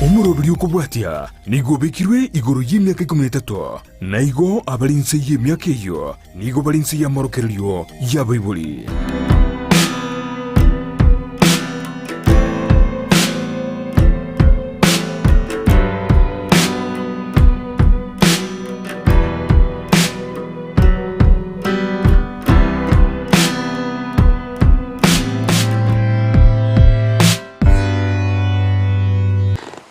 Omoroberi okobwatia nigo obekirwe igoro y'emiaka ikomi na etato, na igo abare inse y'emiaka eyio nigo bare inse y'amorokererio y'abaibori.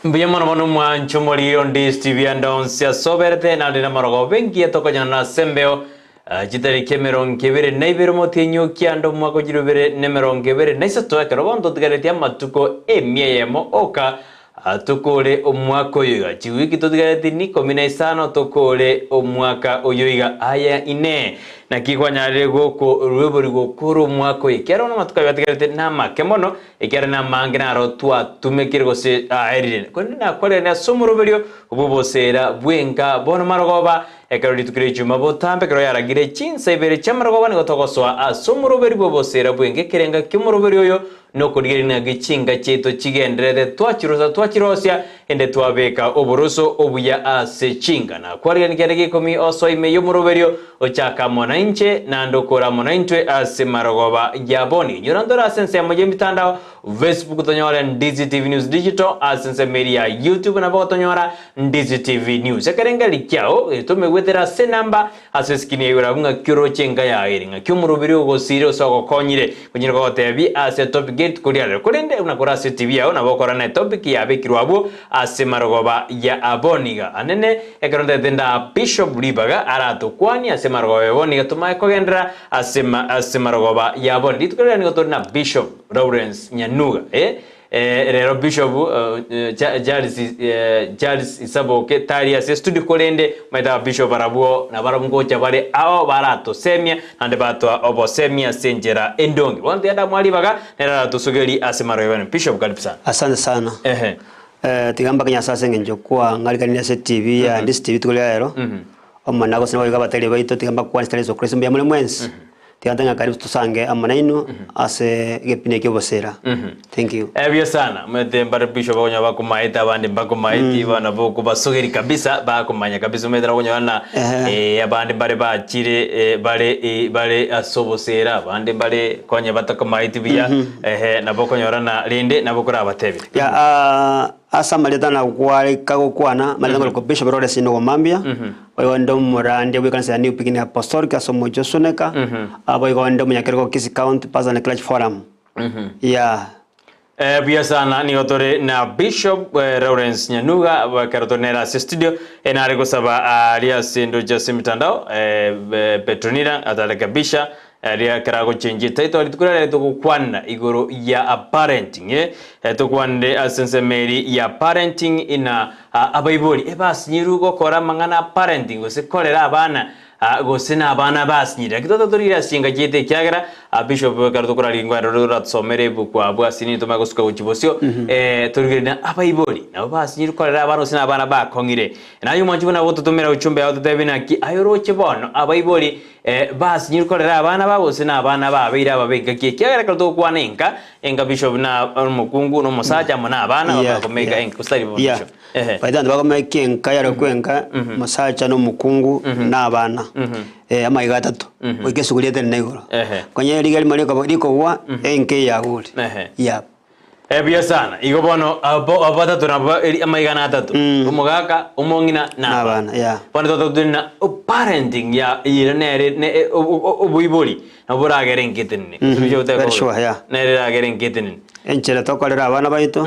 Mbuya mono mono mwanche omoriri onde Steve ande onsi ase oberete naende namarogoba engiya tokonyana ase embeo ah, chitariki emerongo ebere na ibere omotienyi o kianda omwaka o chilifu ibere na emerongo ebere na isato ekero bono totigaretie amatuko emia eyemo oka ah, tokore omwaka oyo iga chiwiki totigaretie nikomi na isano tokore omwaka oyo iga aya inee naki kwanyarire goko rwebori gokora omwaka oyo ekiagera bono amatuko aye atigarete namake mono Ekiagera namange naro twatumekire gose aerire, korende nakwarerane ase omoroberio bw'oboseera bw'enka bono marogoba, ekero rituko ria Ijumaa botambe ekero yaragire chinsa ibere chi'amarogoba nigo togosoa ase omoroberio bw'oboseera bw'enka ekerenga ki'omoroberio oyo nokorigereria ng'aki chinka chiaito chigendererete twachirosa twachirosia ende twabeka oboroso obuya ase chinka. Nakwarerane kende gekomi osoa ime y'omoroberio Ochaka amo nainche, naende okore amo naintwe ase marogoba ya boni. Inyora ntore ase ensemo y'emitandao, Facebook tonyore Ndizi TV News Digital, ase ensemo eria ya YouTube nabo gotonyora Ndizi TV News. Ekerengererio kiao getomegwetera ase enamba ase eskini ya igoro abwo ng'aki oroche enka yao ere, ng'aki omoroberi ogosire gose ogokonyire konyare kogotebia ase etopic ye rituko ria rero. Korende buna kore ase etibi yao nabo okora na etopic yabekirwe abwo ase marogoba ya aboni iga. Anene Ekero ntagete ndaa Bishop ribaga aratokwanie ase marogoba ya bono iga tomae kogenderera ase ase marogoba ya bono. Rituko riria nigo tore na Bishop Lawrence Nyanuga eh eh rero Bishop Charles Charles Isaboke tari ase estudio korende omanyete aba Bishop barabwo nabarabwo ngocha bare ao baratosemia naende batoa obosemia ase enchera endonge. Bono tiga ndamoa ribaga nere aratosogerie ase marogoba ya bono. Bishop karibu sana. Asante sana. Ehe. Tiga mbake Nyasae ase engencho kwang'ariganirie ase TV ya Ndisi TV rituko ria rero, Omonene agosene boigo abateria baito, tiga mbakwane ase Yeso Kristo mbuya more mwensi, tiga ntoe ng'a karibu tosange amo nainwe ase egepindi eke ki'obosera. Thank you. Ebuya sana omanyete mbare bishop okonyora bakomaete abande mbakomaeti bono bokobasogeri kabisa bakomanya kabisa omanyete nabo okonyora na Ehe. abande mbare bachire bare bare ase obosera abande mbare konya batakomaeti buya ehe nabo okonyora na rende nabo okorabatebie. Ya ah, ase amarieta nagwareka gokwana, amarieta ngorokwa Bishop Lawrence Inogo Mambia, boigo inde omorandia bw'ekanisa ya New Beginning Apostolic ase omochie o Suneka, ah, boigo inde omonyakerogo Kisii County Pastors and Clergy Forum. Yeah. Eh, buya sana nigo tore na Bishop eh, Lawrence Nyanuga ekero tore nere ase studio eh, nare gosaba aria ase endoche ase emitandao eh, eh, Petronila atarekebisha Erio ekero agochenchia etitle rituko riria togokwana igoro ya parenting eh, tokwanire ase ensemo eri ya parenting ina abaibori ebasinyirwe gokora amang'ana a parenting gose korera abana gose na abana basinyire. Lakini tote torire ase chinka chiaito ekiagera bishop ekero tokoraria ingo ero oratosomere ebuku abwo ase nini tomanye gosuka gochia bosio torigereria na abaibori nabo basinyirwe korera abana gose na abana bakong'ire. Naye omwanchi buna gototomera ujumbe yao totebie naki aye oroche bono abaibori Basinyire korera abana babo gose nabana babeire ababe engaki, ekiagera ekero togokwana enka, enka bishop na omokungu na omosacha amo nabana Yeah, bakomeka yeah. enka gose tari bo Yeah. bishop. Ehe. Baito abanto bakomeka enka yarokwa enka, omosacha na omokungu na abana. Eh, amaiga atato. Goika esuguri etenene igoro. Ehe. Konya riga erimo rikoba rikogwa, enka eye yagure. Ehe. Yeah. Buya sana. Igo bono abo abo batato nabo eri amaigana atato. Omogaka, omong'ina na Na abana. abana, yeah. Bono tototuri na parenting ya ira nere ne e- o- o- oboibori nabo boragere enka etenene. Gose bishop otebe Very kobe? sure, yeah. Nere eragere enka etenene. Enchera tokorera abana baito,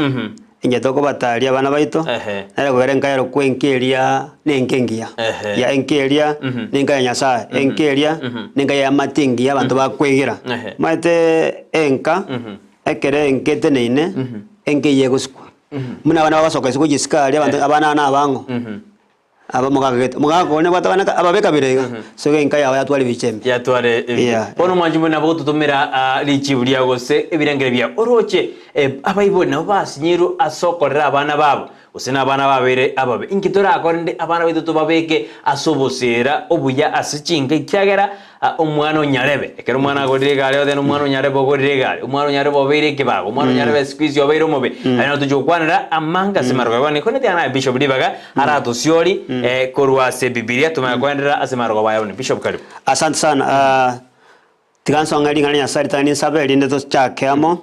enchera tokobataria abana baito, Ehe. nere kogera enka yarokwa enka eria na enka engiya. Ehe. Ya enka eria, na enka ya Nyasaye, enka eria, na enka ya amate engiya abanto bakwegera. Ehe. Omanyete enka, Ekero enka eteneine, enka eyio egosikwa. Buna abana bagosoka isiko gochia isiko aria, abanto abana aba na abang'o? Aba omogaka gete. Omogaka oria nabwate abana ababe kabere iga, so iga enka yabo yatwara ebicha embe. Yatware ebicha. Yeah, Bono mwanchi buna bogototomera ah, richibu riao gose ebirengero biao. Oroche eh, abaibori nabo basinyirwe ase okorera abana babo. Gose nabana babeire ababe. Inki torakore rende abana baito tobabeke ase oboseera obuya ase chinka ekiagera omwana onyarebe. Ekero omwana agorire egari otebe nomwana onyarebe ogorire egari, omwana onyarebe obeire ekebago, omwana onyarebe siku hizi obeire omobe. Aye nabo tochia gokwanera amange ase marogoba. Bono ekero netiga naye Bishop ribaga aratosiori korwa ase Bibilia tomanye koenderera ase marogoba aya bono. Bishop karibu. Asante sana. Ah, Tiga nsong'e ring'ana ria Nyasae ritang'ani nsabe erinde tochake amo.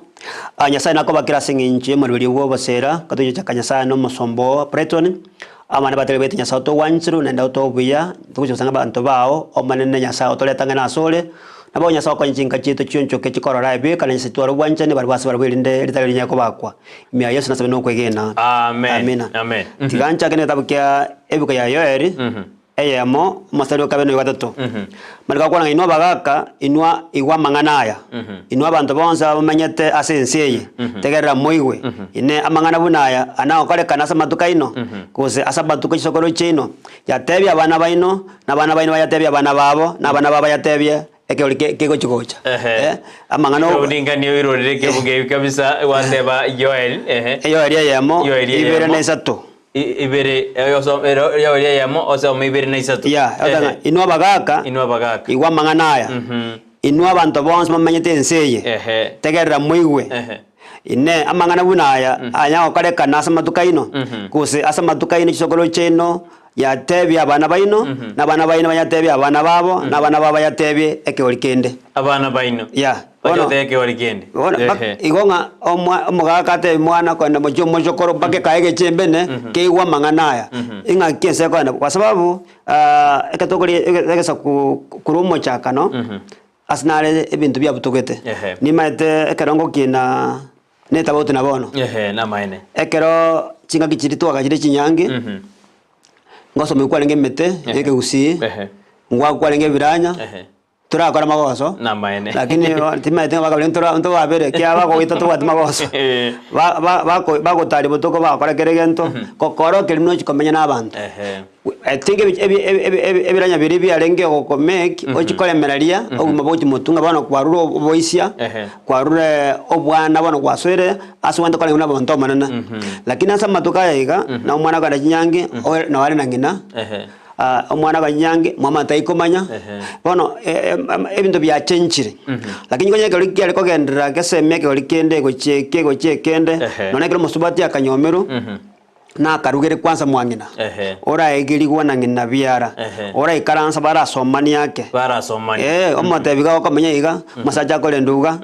Ah, Nyasae nakobakera ase eng'encho y'omorweri bw'oboseera, gatogochaka Nyasae na omosomba oo Brighton, abana batari baito Nyasae otogwancherwe naende otoe obuya, togochia gosanga abanto bao, Omonene Nyasae otorete ang'e nasore, nabo Nyasae okonye chinka chiaito chionchoke chikorora ebi, kana Nyasae tware obwanchani barabwo ase barabwo erinde ritari rinyare kobakwa. Ime ya Yeso nasabe nokwegena. Amen. Amina. Amen. Tiga nchake na egetabu kia ebuku ya Yoeli, Eyemo, omosari o kabere na oyogatato. Mariko agokwana ng'a inwe abagaaka, inwe igwa amang'ana aya, inwe abanto bonsi abamenyete ase ense eye, tegerera moigwe. Inee! Amang'ana buna aya anagokorekana ase amatuko aino, gose ase amatuko e chisokoro chiaino? Yatebie abana baino, na abana baino bayatebie abana babo, na abana babo bayatebie ekeori kegochi gocha. Ehe. Amang'ana o- Oringani oirorere ekebugo ebi kabisa gwateba Yoel, ehe. Yoeli eyemo, Yoeli ibere eyemo. na isato. Ibere, oria eyemo, osome ibere na isato. Ya, Ehe. Inwe abagaaka, Inwe abagaaka. igwa amang'ana aya. Inwe abanto bonsi bamenyete ense eye, Ehe. tegerera moigwe. Ehe. Inee! Amang'ana buna aya anyagokorekana ase amatuko aino? Gose ase amatuko aino chisokoro chiaino yatebie abana baino, na abana baino bayatebie abana babo, na abana babo bayatebie ekeori kende? Abana baino. Ya, bono. Bache goteba ekeori kende. Bono bak- Ehe. igo ng'a omwa omogaka atebi mwana kogenda mochie omochokoro mpaka ekae egechembene keigwe amang'ana aya, ing'aki ense ekogenda kwa sababu ekero tokoria ege egesaku korwa omochakano, ase nare ebinto biabutogete. Ehe. Nimaete ekero ngokina na etabauti na bono, Ehe, namaene. ekero chingaki chiria twagachire chinyangi, ngosomigwa kwarenge emete ya ekegusii, Ehe. ngwakwa kwarenge ebiranya. Ehe. Torakore amagoso, Namaene. lakini timaeti ng'a bakabera ntora ntobabere ekiagera bakogoita tobwati magoso. Eh. Ba- ba- bako bagotaria botuko bagokora kera egento, gokora okerimo nochi komenya na abanto. Ehe. I think ebi ebi ebi ebi ebiranya biria biarenge gokomake ochi koremereria obogima bogochi motwe ng'a bono kwarure oboisia, Ehe. kwarure obwana bono gwasoire ase ogento koreng'ana na omonto omonene. Lakini ase amatuko aya iga, na omwana akogenda chinyangi, oe nabo are na ng'ina. Ehe. Omwana abanyange mama taikomanya, bono ebinto biachenchire, lakini konya ekero kiare kogenderera geseme ekegori kende gochia eke gochia ekende, nonya ekero omosubati akanyomerwa, nakarugere kwanza mwa ng'ina, oraegerigwa na ng'ina biara, oraikaransa barasomanie ake, Barasomanie. eh, omotebi iga okomenya iga, omosacha akorende iga,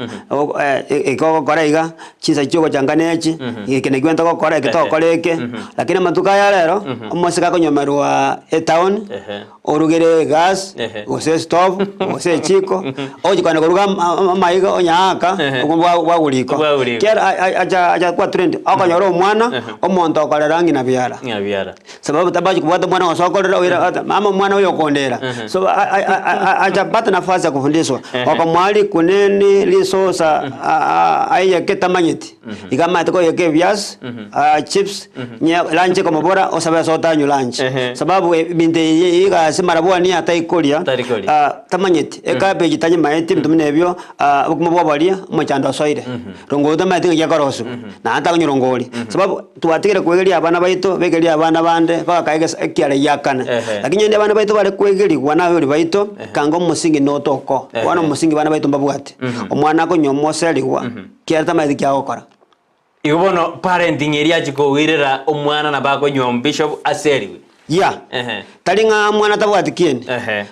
eke ogokora iga. Chinsa chi'ogochanga nechi, eke nakio ntogokora, eke togokora eke, lakini amatuko aya rero, omosike akonyomerwa etown, orugere egas, gose estove, gose echiko, ogochi kogenda koruga amaiga onyaaka, obwo bwa bwagwa riko. Bwagwa riko. Kera acha acha kwa trend, okonyora omwana, omonto okorera ng'ina biara. Ng'ina biara. Sababu tabachi kobwata omwana gose okorera oira ata mama omwana oyo okondera. So achapata nafasi ya kufundishwa. Okomoa rikuneni risosa aiyeke tamanyeti. Iga amaete koiyeka ebiasi, chips, nye lunch ekomobora osabe ase otanywa lunch. Sababu ebinto ebi egasi marabwani ataikoria, Tari koria. tamanyeti. Ecabbage tanyemaeti ebinto buna ebio, obokima bwa oboria omochando osoire. Rongori tamaeti ng'aki ekorosiwa, naende takonywa rongori. Sababu twatigire kwegeria abana baito, begerie abana bande, bagakae egesa ekiara giakane. Ehe. Lakini onye abana baito bare kwegerigwa na abaibori baito, kanga omosingi notoko. Ehe. Bono omosingi bana baito mbabwate. Omwana akonywa omoserigwa, kiara tamaeti ki agokora. Igo bono parenting eria achia koirera omwana nabo akonywa omobishop aserigwe. Yeah. Ehe. Tari ng'a omwana tabwati kieni. Ehe.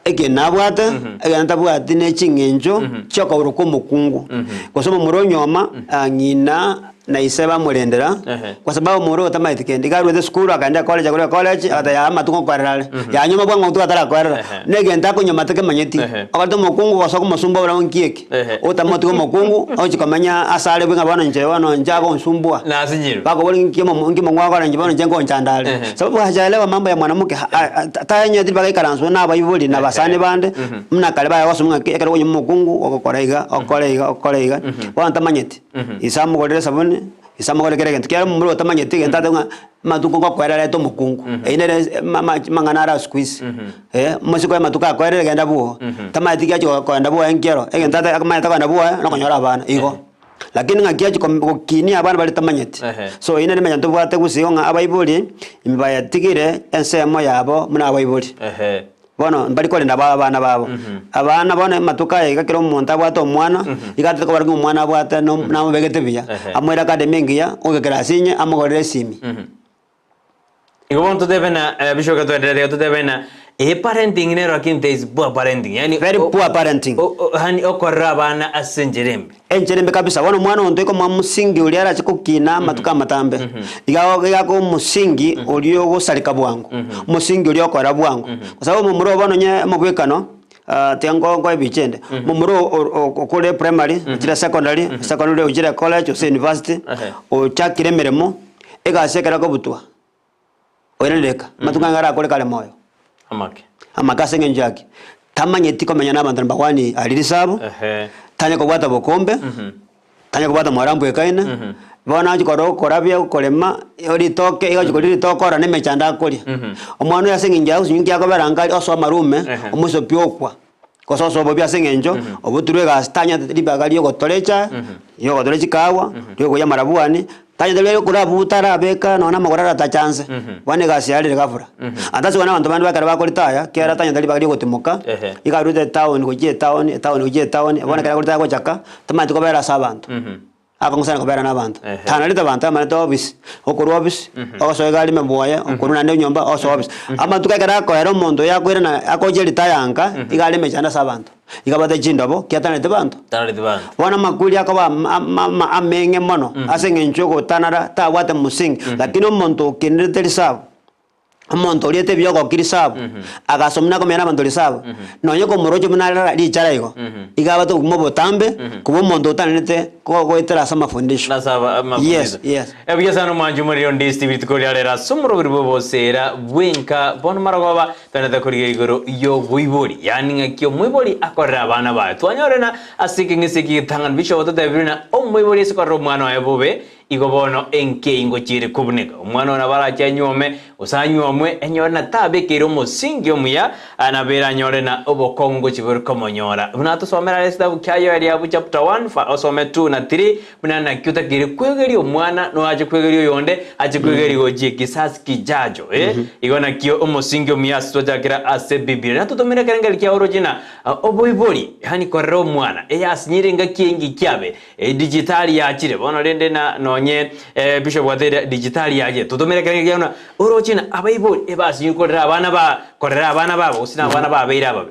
Ekieni nabwate, egento ntabwati ne ching'encho chi'okoborwa kw'omokungu, gose omomura onyoma, ng'ina na ise bamorendera, Ehe. kwa sababu omomura oyo tamaeti kende. Iga arwete esukuru akaenda ecollege akorwa ecollege, agateba yaya amatuko nkoerera are. Yanyoma bwango amatuko atarakoerera, Ehe. na egento akonyoma takemanyeti. Ehe. Okoreta omokungu gose okomosumba buna nki eke, Ehe. otamotiga omokungu, ochi komenya ase are bwe ng'a bono inche bono inche agonsumbua. Nasinyirwe. Bakoboria nki omo nki omong'u akora inche bono inche ngonchanda are. Ehe. Sababu hajaelewa mambo ya mwanamke ha- a- a- tanyeti mpaka aikaranse na abaibori na abasani bande, buna kare baye gosoma ng'aki ekero okonywa omokungu ogokora iga, okore iga, okore iga, bono tamanyeti. Ise amogorere esabuni, ise amogorere kera egento, ekiagera omomura otamanyeti egento ateba ng'a amatuko ngokoera arete omokungu, eyio nere amang'ana are siku hizi, omosike oye amatuko akoerire genda bwogo, tamanyeti ki achia kogenda bwoye nkiero, egento ata amanyete kogenda bwoye nokonyora abana, igo. Lakini ng'aki achia kom- gokinia abana baria tamanyeti. Ehe. So eyio nere emechando tobwate gose igo ng'a abaibori mbayatigire ensemo yabo buna abaibori. Ehe. Bono mbari korenda aba abana babo. Abana bono amatuko aya iga kera omonto abwate omwana, iga atete kobarwa ng'a omwana abwate no namobegete buya, Ehe. amoire academy engiya, oike class inye amogorere esimi. Igo bono totebe na eh, bishop gatoenderere iga totebe na eh, parenting nero lakini there is poor parenting yani Very o- poor parenting. o- o- yani okorera abana ase enchera embe. Enchera embe kabisa. Bono omwana omonto oikomoa omosingi oria arache kokina amatuko amatambe, iga iga akoa omosingi oria ogosareka bwango, omosingi oria okora bwango. Kwa sababu omomura oyo bono onye omobwekano tiga nko nkoe ebicha ende, omomura o- o- okore primary, ochire secondary, secondary ochire college gose university, Ehe. ochakire emeremo, egasi ekero akobutwa, oirereka, amatuko aya arakore kare moyo. Amake. Amake ase eng'encho yaki? Tamanyeti komenya na abanto mbakwanie aria risabu, Ehe. tanya kobwata bokombe, tanya kobwata mwara mbwekaine, bono achia korora okorabia okorema ritoke iga ochia koria ritoke orore na emechando akoria. Omwana oyo ase eng'encho yaye gose inki akobera nka aria osoa amarume, Ehe. omoiso pi okwa, gose osoa obobe ase eng'encho oboturwe egasi tanyete ribaga ria ogotora echae, ria ogotora chikahawa, ria okoiywa amarabwani, tanyete riria okorabuta arabeka nonya na amagoro aratacha nse, bono egasi yaye rire ghafla. Ande ase igo abanto bande ekero bakoritaya, kera tanyete ribaga ria ogotimoka, Ehe. iga arwete etown gochia etown, etown gochia etown, bono ekero akoritaya gochaka, tamanyeti kobera ase abanto. Akong'usana kobera na abanto. Ehe. Tanarete abanto amarete office, okorwa office, ogosoa iga arime bwoye, okorwa naende nyomba osoa office. Amatuko ekero akoera omonto oyo akoirana agochia retire nka, iga are emechando ase abanto. Iga abwate chindobo, ki atanarete banto. Tanareti banto. Bono amakweri akoba ama- ama- ama- ameng'e mono, ase eng'encho yogotanara tabwate msingi, lakini omonto okenerete risabu, omonto oriete ebioko ki risabu, agasomia na komenya na abanto risabu, nonye komoroche buna arara richara igo, iga abate obogima obotambe, kobua omonto otanerete ko- goetera ase amafundisho. Nase aba- amafundisho. Yes, yes. Ebuya sana omwanchi omoriri onde Steve rituko ria rero ase omoroberi bw'oboseera bw'enka bono marogoba Twenete korigia igoro y'oboibori, yaani ng'aki omoibori akorera abana baye. Twanyore na ase ekeng'ese eke getang'ani Bishop ototebire ng'a omoibori ase korera omwana oye bobe, igo bono enki ngochia ere kobuneka. Omwana oyo nabo arache anyuome, gose anyuomwe, enyore na tabekeire omosingi omuya, nabo eranyore na obokong'u ngochia bore komonyora. Buna tosomera are ekitabu kia Yoeli abwo chapter 1 fa osome 2 na 3, Buna naki otakeire kwegeria omwana, noache kwegeria oyonde, ache kwegeria gochia ekisasi kijacho. Eh? Igo nakio omosingi omuya ase twachakera ase Biblia. Natotomire ekerengerio kia oroche na oboibori, yaani korera omwana, eyasinyire engaki engi kiabe, edigitali yachire. Bono rende na nonye eh, Bishop gwateire digitali yachire. Totomire ekerengerio kia buna oroche na abaibori ebasinyire korera abana ba korera abana babo gose na abana babeire ababe.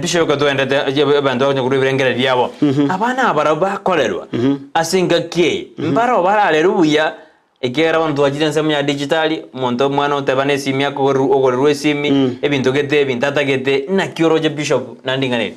Bishop ekero togenderete abanto bakonya korwa ebirengererio biabo, abana aba barabwo bakorerwa ase engaki eye, mbarabwo bararerwe buya, ekiagera bono twachire ensemo ya digitali, omonto omwana oteba na esimi akogorerwa ogorerwa esimi, ebinto gete ebinto atagete, naki oroche Bishop naende ing'ana eri?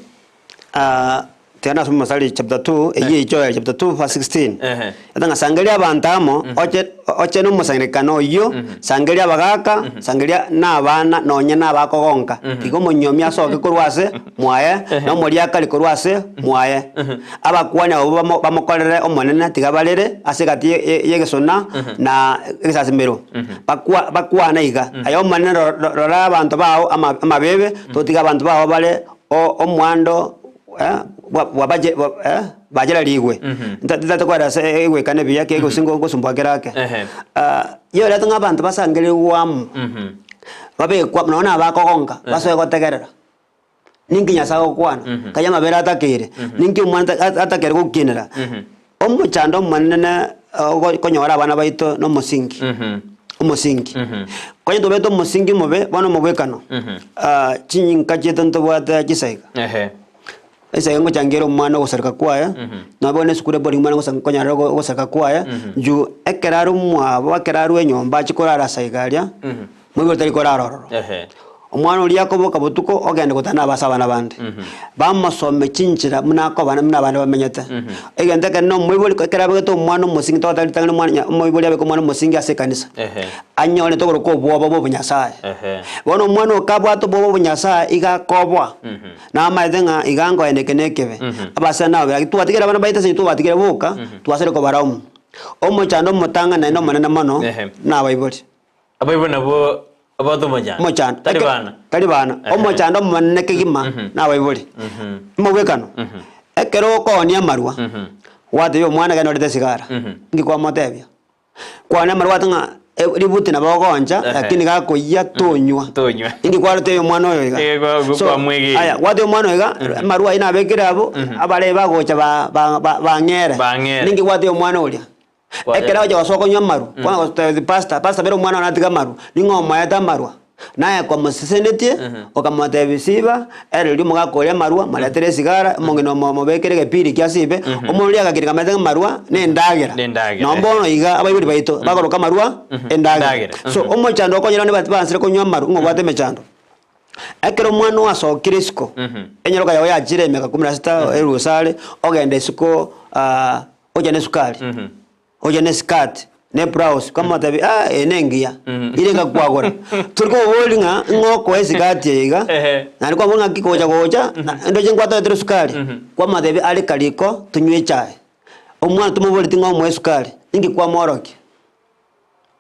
Tiga nasome Mosari chapter 2, eyio eyio Joel chapter 2 verse 16. Ehe. Eta ng'a sangeria abanto amo, oche oche nomosangererekano oyio, sangeria abagaaka, sangeria na abana nonye na abakogonka. Tiga omonyiomi asoke korwa ase mwaye, na omoriakari korwa ase mwaye. Abakuani abwo bamo bamokorere Omonene tiga barere ase egati ye- ye- y'egesona na egesasimero. Bakwa bakwane iga, Aye Omonene ro- ro- rora abanto bao ama amabeebe, totiga abanto bao bare o- omwando bachererigwe, ntataete koeresa egwekana ebiya ki gose ngosumbua kere ake. Ehe. Yorete ng'a abanto basangererigwe amo, babekwa nonya na abakogonka, basoe gotegerera, ninki Nyasae agokwana, nkai amabere atakeire, ninki omwana ata- atakeire gokinera. Omochando omonene okonyora abana baito na omosingi, omosingi. Konya tobete omosingi omobe, bono omobwekano, chinyinka chiaito ntobwate chisaiga. Ehe. Esaiga ngochangera omwana ogosareka kwaye, nabo bono esukuru ebori omwana gosa konyora ogosareka kwaye, juu ekero are omwabo ekero arwe enyomba achie korara ase iga aria, moibori tari korara ororo. Ehe. Omwana oria akoboka botuko ogende gotana nabase abana bande, bamosome chinchera buna akoba buna abande bamenyete. Egento ekero na omoibori ekero abegete omwana omosingi togoteba ritang'ani omwana nya omoibori abeke omwana omosingi ase ekanisa, Ehe. anyore togoroka obwoba bwa obonyasaye. Ehe. Bono omwana oyo kabwate obwoba bwa obonyasaye iga akoboa, namaete ng'a iga nkoenda eke na ekebe. Abasani nabo lakini twatigere abana baito ase intwe twabatigire boka, twasire kobaraumu. Omochando omotang'ani naende omonene mono, Ehe. nabaibori. Abaibori nabwo abwate omochando. Omochando. Tari Eke- bana. Tari bana. Ehe. Omochando omonene kegima nabaibori. Omobwekano. Ekero okoonia amarwa, Gwatebia omwana genda orete esigara, inki kwamotebia? Kwane amarwa gwateba ng'a ributi nabo ogooncha lakini gakoyia tonywa. Tonywa. Inki kwarotebia omwana oyo iga? Eh, gwa- gwa- So, kwamwegeire. aya, gwatebia omwana oyo iga, amarwa ayio nabekire abwo, abarei bagocha ba- ba- ba- bang'ere. Bang'ere. Ninki gwatebia omwana oria? Kwa- Ekero agocha gosoa konywa amarwa, kwana gotebia pastor, pastor bera omwana one atige amarwa, ning'o omoete amarwa? Naye kwamosesenetie, okamotebia siba, ere riria omogaka oria amarwa, moretere esigara, omong'ina omo omobekere egepiri ekia asibe, omoruria agakira kamanyete ng'a amarwa na endagera. Na endagera, Nonya bono iga abaibori baito, bakoroka amarwa endagera. Endagera, So omochando okonyora onde bansire konywa amarwa, ng'a obwate emechando. Ekero omwana oo asokire isiko, enyaroka yago yachire emiaka kumi na sita, erusa are, ogenda isiko ocha na esukari. Ocha ne skirt, ne blouse, kwamotebia ah eye nengiya, ere ngakwagora. Tori komoboria ng'a ng'o okoa esikati eye iga, Ehe. naende kwamoboria ng'aki gocha gocha, na ndoche nkwatoretire esukari, kwamotebia are kariko tonywe echae. Omwana tomoboreti ng'a omoe esukari, inki kwamworokia?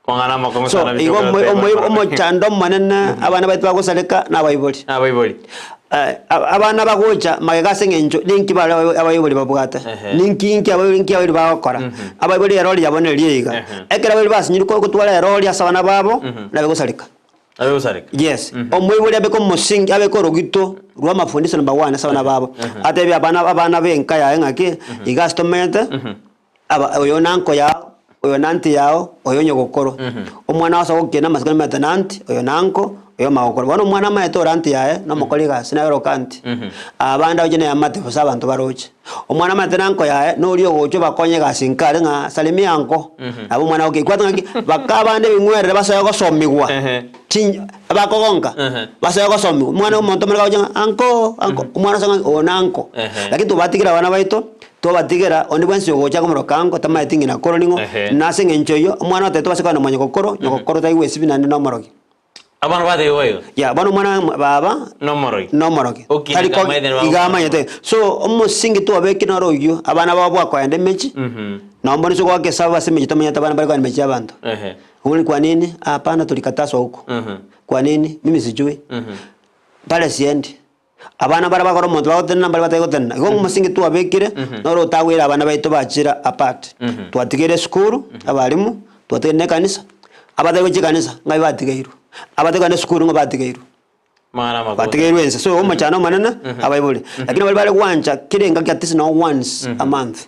Mang'ana amakong'u So sana igo bichokoro omo- teba. omo- omochando omonene abana baito bagosareka nabaibori. Abaibori. Eh, ab- abana bagocha magega ase eng'encho ninki bare abai- abaibori babwate Ehe. ninki inki abaibori inki abaibori bagokora abaibori erori yabo neria iga Ehe. ekero abaibori basinyire ko- gotwara erori ase abana babo nabe gosareka Nabe gosareka. yes omoibori abeke omosingi abeke orogito rwa amafundisho number one ase abana babo atebie abana abana ba enka yaye ng'aki iga ase tomenyete Aba, oyo nanko yao, oyo nanti yao, oyo nyogokoro. Omwana ase ogokina amasiko nimaete nanti, oyo nanko, oyo magokoro. Bono omwana amaete ore anti yaye, nomokori egasi naye oroka anti. Abande aoche neamate bosa abanto baroche. Omwana amaete nanko yaye, noria ogocha obakonye egasi nka are ng'a salimia anko. Nabo omwana agokia ikwate ng'aki, baka abande ebing'werere basoe gosomigwa, chin bakogonka, basoe gosomigwa. Omwana omonto omoreke agocha ng'a anko, anko, omwana ase ng'a oyo nanko. Lakini tobatigera abana baito. Tobatigera onde bwensi ogocha komoroka ango, tamaeti ng'ina koro ning'o, Ehe. na ase engencho eyio omwana otebete obase kogenda mwanyogokoro, nyogokoro taigwa esibi naende nomorogi. Abana batebiwa igo? Ya, bono omwana baba Nomorogi. nomorogi. Okina Tari ko- kamaete nabo iga amanyete. So omosingi twabekire noro oyio, abana babo bwakoenda emechi, Mhm. nomba onsi goaka esabu ase emechi tomanyete abana bare kogenda emechi ya abanto. Ehe. Obori kwa nini? Hapana tulikatazwa huko. Mhm. Kwa nini? Mimi sijui. Mhm. Pale siendi. Abana baria bakora omonto bagotenena mbaria batari gotenena. Igo omosingi twabekire noro otagwere abana baito bachira apart. Twatigeire esukuru, abalimu, twatigeire na ekanisa, abatari gochia ekanisa ng'ai batigeirwe, abatari kogenda esukuru ng'o batigeirwe. Mang'ana amagoso. Batigeirwe ense. So omochando omonene abaibori. Lakini baria bare gwancha kera engaki at least nonye once a month,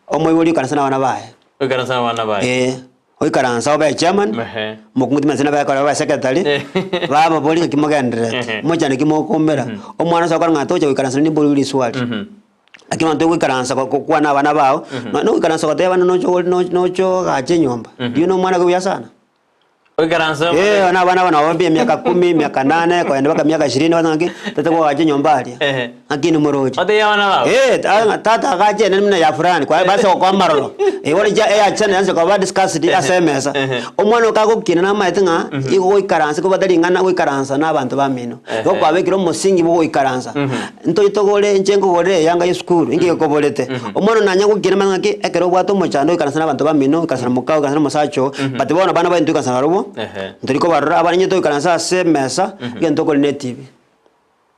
omoibori oikaranse na abana baye. Oikaranse na abana baye. Eeh. Oikaranse obe chairman, Ehe. mokungu timanyeti nabo ekore obe secretary, bababorie ng'aki mogendererete, Ehe. mochane ki mokoumera, omwana ase okora ng'a tocha goikaransa nimbori riswali. Lakini onye togoikaransa go- gokwana abana bao, nonya nogoikaransa goteba abana noche ore noche noche ogache enyomba, riria na omwana buya sana. Oikaranse Eh, na abana aba nabo mbuya emiaka kumi, emiaka nane, kogenda mpaka miaka ishirini gose ng'aki, tata kwagacha enyomba aria. Ehe. Ng'aki inwe moroche. Otebie abana bao. Eh, ta- ng'a tata agache ene buna ya fulani, kwa base gokoa amaroro. Eh, bono chia eyachana yanse koba discussed ase emesa. Ehe. Omwana okagokina namaete ng'a igo goikaransa kobwate ring'ana goikaransa na abanto bamino. Ehe. Igo kwabekire omosingi bwa ogoikaransa. Ntoche togore inche nkogorere eyanga ya esukuru, inki gekoborete. Omwana nanya gokina amanye ng'aki, ekero obwate omochando oikaranse na abanto bamino, oikaranse na mokao, oikaranse na omosacha oo, but bono abana baino toikaransa nabarobwo, Ehe. ntori kobarora, abana inye toikaranse ase emesa, egento tokori ne etibi.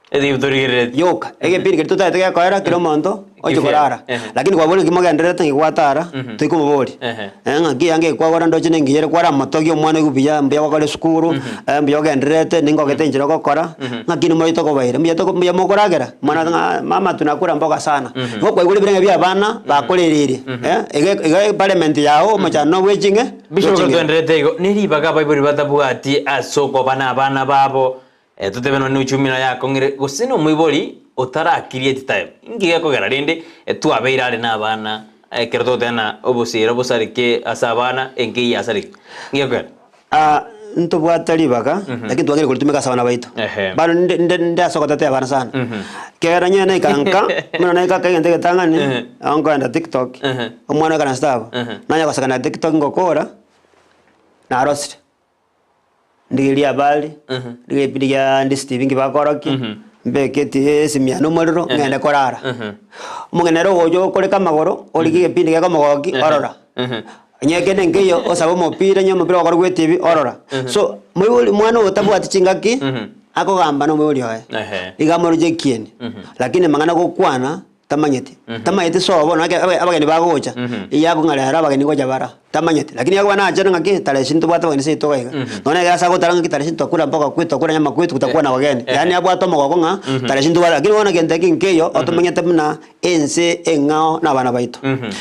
Etibi torigereretie. Yoka, egepindi keria totaete gekoera kera omonto oche Kifia. korara. Ehe. Lakini kwaboria naki mogendererete ng'aki gwatara, toikomoboria. Ehe. Eh, ng'aki eyanga ekwagora ndoche nengiya ere kwaramotogia omwana oigwe buya, mbuya gwakora esukuru, eh, mbuya ogendererete, ningogete enchera ogokora, ng'aki inwe moite kobaira, mbuya toko mbuya mokoragera, omwana ng'a mama tunakula mboga sana. Igo kwaigure ebirenge bia abana bakorereirie, eh, iga iga eparliament yago omochando bwe ching'e Bishop bwe ching'e. toenderete igo, neribaga abaibori batabwati ase okoba na abana babo, eh, totebe nonye uchumi naye akong'ire, gose na omoibori otarakirie time, inki gekogera rende twabeire are na abana ekero togoteba ng'a obosera bosareke ase abana, enka eyio yasareke, inki gekogera? Ah, ntobwate ribaga, lakini twagere koritumeka ase abana baito. Ehe. Bado nde nde nde ase ogotetea abana sana. Kera onye naika nka, buna naika nka egento egetang'ani, Ehe. aho nkoenda tiktok, Ehe. omwana oikaransete abwo, Ehe. nanya goseka na tiktok ngokora, narosire. Ndigerie habari, ndigerie ebipindi bia Ndisi TV nki bakorokia, mbeke eti esimi yane omorero, ng'ende korara. Omong'ina ere ogocha okoreka amagoro, origie egepindi gekomogokia orora. Onye kende nkeiyo, osabe omopira, onye omopira ogokora bwa etibi orora. So, moibori mwana oyo otabwati chingaki, akogamba na omoibori oye, Ehe. iga amoroche ekieni, lakini amang'ana gokwana. Tamanyeti. Tamanyeti sobo nonya ekero abageni bagocha, eyio ng'a rero abageni ngocha bara, tamanyeti. Lakini akoba nachire ng'aki, tarehe ishirini ntobwate abageni seito iga iga. Nonya ekero ase agotara ng'aki tarehe ishirini twakure mpaka kwetu twakure nyama kwetu kutakuwa na wageni. Yaani abwate omogoko ng'a tarehe ishirini ntobwate lakini bono egento eke nkeiyo, otomenyete buna ense eng'ao na abana baito.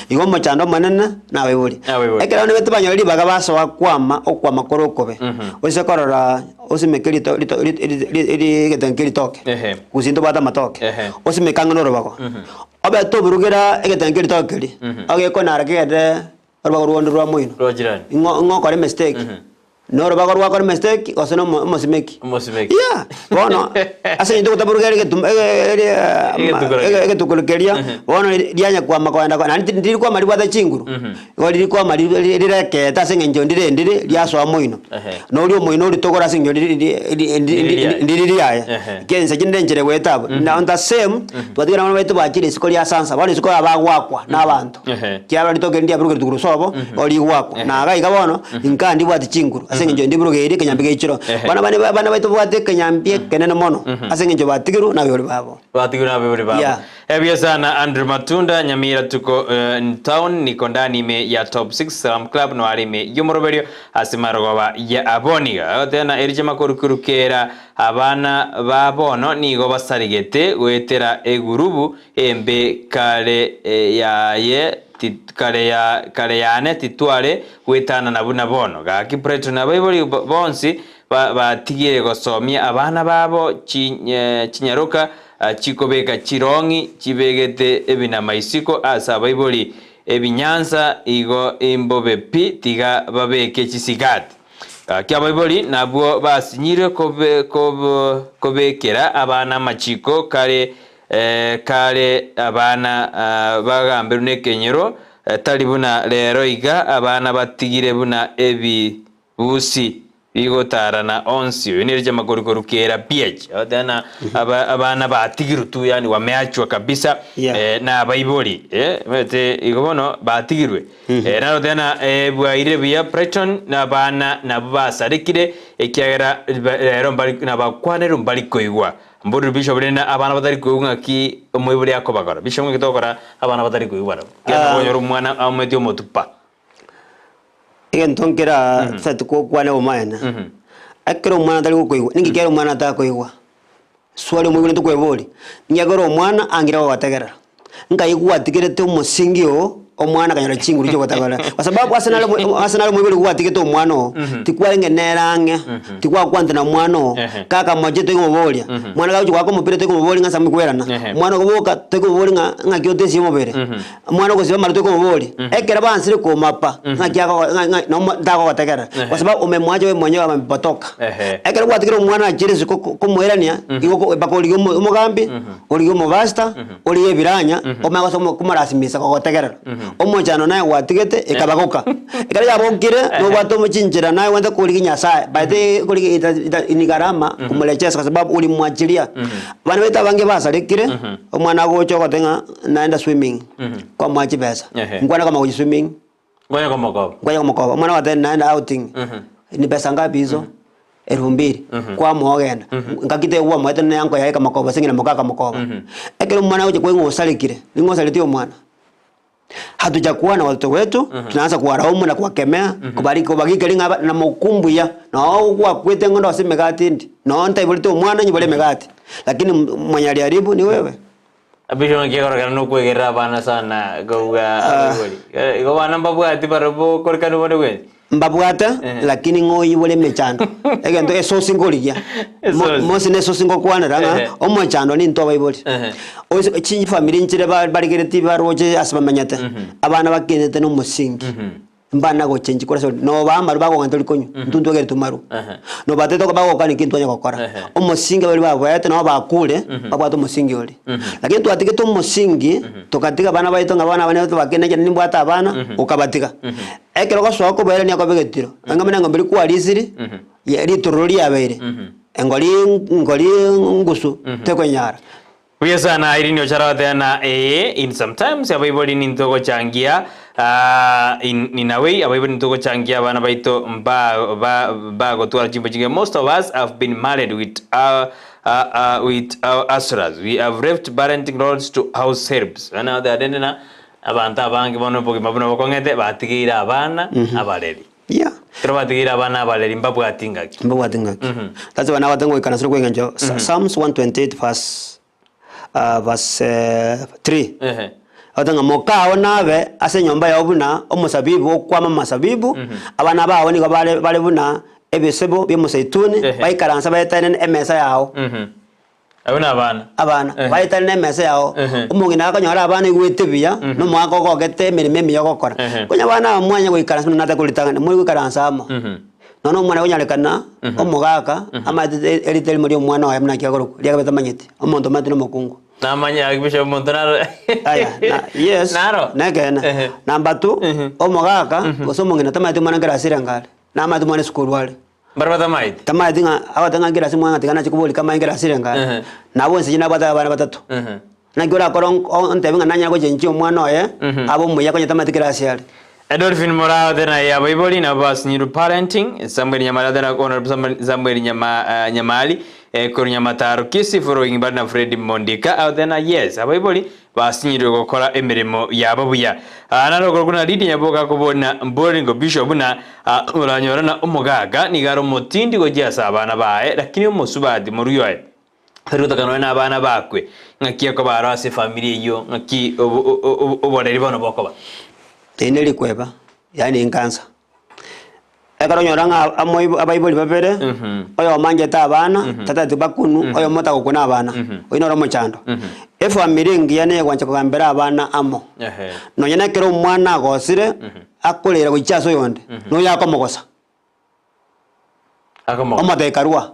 Igo omochando omonene na abaibori. Abaibori. Ekero abana baito banyora ribaga basoa kwama okwama kore okobe, ose korora osimeke rito rito ri ri ri egento nke ritoke, Ehe. gose ntobwate amatoke, Ehe. osimeke ang'e na orobago, obe toburugera egento nke ritoke keria, ogekonara kegende orobago rwonde rwa moino, Rwa jirani. ing'o ing'o okore emistake, na orobago rwakora emistake gose na omo omosimeki. Omosimeki. Yeah, bono ase eng'encho ogotaburuga ere egetum ege ere Egetukuro keria. egetukuro keria, bono rianya kwama kogenda ko naende tiri kwama ribwate chinguru, igo riri kwama ri ri rirekete ase eng'encho ndire ndire riasoa moino. Ehe. Na oria omoino oritogore ase eng'encho ndiri ri ri Ndiri riaye. ndiri riaye. Ehe. Kense chinde enchera egoeta abwo. Na on the same, twatigire abana baito bachire isiko ria sansa, bono isiko abagwakwa na abanto. Ehe. Kiagera ritoke riria ndiaburugereti korwa sobo, igo rigwakwa. Na iga iga bono, inka ndibwati chinguru, ase eng'encho ndiburugeiri ekenyambi geichire. Ehe. Bono abana abana baito babwate ekenyambi ekenene mono, ase eng'encho batigirwe na abaibori babo. Batigirwe na abaibori babo. Yeah. Ebuya sana Andrew Matunda Nyamira tuko eh, town niko ndani ime ya top 6 Salam Club no are ime yomoroberio ase marogoba ya aboniga agotena eriche makorukurukera abana ba bono nigo basarigete goetera egurubu Embe kare yaye kare ya kare yane titware goetanana buna bono. Gaki Plato na abaibori bonsi batigire gosomia abana babo chinyaroka chikobeka chirong'i chibegete ebinama isiko ase abaibori ebinyansa igo imbobe pi tiga babeke chisigati. Gaki abaibori nabwo basinyirwe kobekera abana amachiko kare Kare abana bagambirwe nekenyoro, tari buna rero iga abana batigire buna ebibusi bigotarana onsi. Oyo nere chiamakori korwa kera PH. Tena abana batigirwe tu yani wameachwa kabisa Yeah. na abaibori omanyete igo bono batigirwe. Naro tena bwairire buya Brighton na abana nabwo basarekire ekiagera rero mbari nabakwanerwe mbari koigwa. Mborire bishop rende abana batari koigwa ng'aki omoibori akobakora. Bishop ng'aki togokora abana batari koigwa barabwo. Ekiagera Ah. okonyora omwana aometi omotupa. Egento nkera totagete gokwana obomaene, ekero omwana atari gokoigwa, ninki kere omwana atakoigwa? Swali omoigwa tokweboria, ninki ekero omwana angire gogotegerera? Nkai gwatigerete omosingi oo, omwana akanyora chinguru chiogotegerera. Kwa sababu ase nare omo ase nare omoibori gwatigete omwana oo, tikwarenge nere ang'e, tikwakwanete na omwana oo, Ehe. kakamochie toikomoboria, mwana kagochia goaka omopira toikomoboria ng'a ase amoigwerana, Ehe. omwana okoboka toikomoboria ng'a ng'aki otesie omobere, omwana ogosiba amaru toikomoboria, ekero baansire komapa, ng'aki agogo ng'a ng'a nomo tagogotegerera, kwa sababu omemwacha oye mwenyewe amepotoka. Ehe. Ekero gwatigire omwana achire isiko ko komoirania, igo oko mpaka origie omo omogambi, Origie omopastor, origie ebiranya, omanye gose komolasimisa kogotegerera. Omochando naye gwatigete ekabagoka. Ekero yabokire, nobwate omochinchera naye ogende korigia Nyasaye, by the way korigia ita ita ni gharama kumurejesa kwa sababu ulimwachilia. Abana baito abange basarekire, omwana agocha ogote ng'a naenda swimming, kwamoa chibesa, Ehe. nkwane koma gochia swimming, Ngonya komokoba. Ngonya komokoba, omwana ogoteba naenda outing, ni pesa ngapi hizo? Elfu mbili. Kwamoa ogenda. Ngaki tegwamoete ne uncle yaye ekamokoba ase eng'ina moka akamokoba. Ekero omwana agocha koigwa ng'a osarekire, ning'o osaretie omwana? Hatujakuwa na watoto wetu, tunaanza kuwalaumu na kuwakemea, kobari kobagikeria ng'a aba namokumbuya, noo gwakwete ng'o ndose emegati ende, noo ntaiborete omwana nyibore emegati, lakini mwenye aliharibu ni wewe. Bishop naki ekorokana nokwegerera abana sana kobua abaibori. Eh, Igo bana mbabwati barabwo okorekana bonde bwensi. Mbabwate Eh. lakini ng'o oyibore emechando egento esosi nkorigia Mo- Esosi. mosi na esosi ngokwanera ng'a Ehe. omochando nintwe abaibori Ehe. Ose chifamiri nchire ba- barigeretie baroche ase bamenyete abana bakinete na omosingi Mbana gochenchia korwa ase ore, noba amaru bagokana tori konywa, intwe ntwegereti maru. Ehe. Nobatete oko bagokana inki ntwanya gokora. Ehe. Omosingi baria baboete nabo bakure, babwate omosingi oria. Lakini twatigete omosingi, tokatiga abana baito ng'a bono abana tobakina ekiagera nimbwate abana, okabatiga. Ekero ogosoa okobairania kobe egetiro, eng'ombe na eng'ombe eria kwarisiri, ye ritororo riabeire, engori ngori ngusu, tekonyara. Buya sana Irene Ochara goteba na ee in sometimes abaibori nintogochangia ah, in, in a way abaibori nintogochangia abana baito mba, ba, bagotwara chimbo chingiya most of us have been married with our, With our hustlers we have left parenting roles to house helps. Bono rende na abanto abange bono obogima buna bokong'ete batigeire abana abareri. Yeah. Ekero batigeire abana abareri mbabwati ngaki. Mbabwati ngaki. That's why nabwate ngoikana ase okwengencho Psalms 128 verse uh, verse 3. Ehe. Agote ng'a mokao nabe ase enyomba yao buna omosabibu okwama amasabibu, abana bao nigo bare bare buna ebisebo bi'omoseituni, Ehe. baikaranse baetanane emesa yao. Mhm. Abwo nabana. Abana, Ehe. baetanane emesa yao. Ehe. Omong'ina akonyora abana oigwete buya, na omogaka ogogete emeremo emiya ogokora. Ehe. Konya abana aba mwanya goikaransa buna nate koritang'ani, more goikaransa amo. Mhm. Nonya omwana konyarekana, omogaka, amaete erita erimo ria omwana oye buna naki akorokwa, riaye batamanyeti, omonto omanyete na omokungu. Namanye ake bishop omonto naro. Aya, na, yes, Naro? nekeene. Ehe. Number two, omogaka, gose omong'ina tamanyeti omwana nkere ase erenga are, namanyete omwana esukuru are. Mbare batamaeti. Tamanyeti ng'a agote ng'a nkere ase omwana tiga nache koboria kamae nkere ase erenga are. Ehe. Nabo inse inche nabwate abana batato. Ehe. Naki orakore ontebie ng'a nanyare gochenchia omwana oye, abe omuya konya tamanyeti kera ase are. Dolphin Moraa Othena ya abaibori nabo basinyirwe parenting, Samuel Nyamali Othena Honorable Samuel, Samuel Nyama, uh, Nyamali eh, korwa Nyamataro Kisii following bari na Fred Mondika Othena yes abaibori basinyirwe gokora emeremo yabo buya. Uh, naro okorokwa na Lydia Nyaboka akobona Mboringo Bishop buna uh, oranyorana omogaga nigo are omotindi gochia ase abana baye lakini omosubati moruya oye Tari gotaka nonya na abana bakwe, ng'aki ekoba aro ase efamiri eyio, ng'aki oboreri bono bokoba. Eri nerikweba, yaani enkansa. Ekero onyora ng'a amoibo abaibori babere, oyomo anchete abana, tatageti bakunu, oyomo tagokuna abana, oyio noro omochando. Efamiri engiya negwancha kogambera abana amo. Ehe. Nonya na ekero omwana agosire, akorera gochia ase oyonde, noyo akomogosa. Omote ekarua,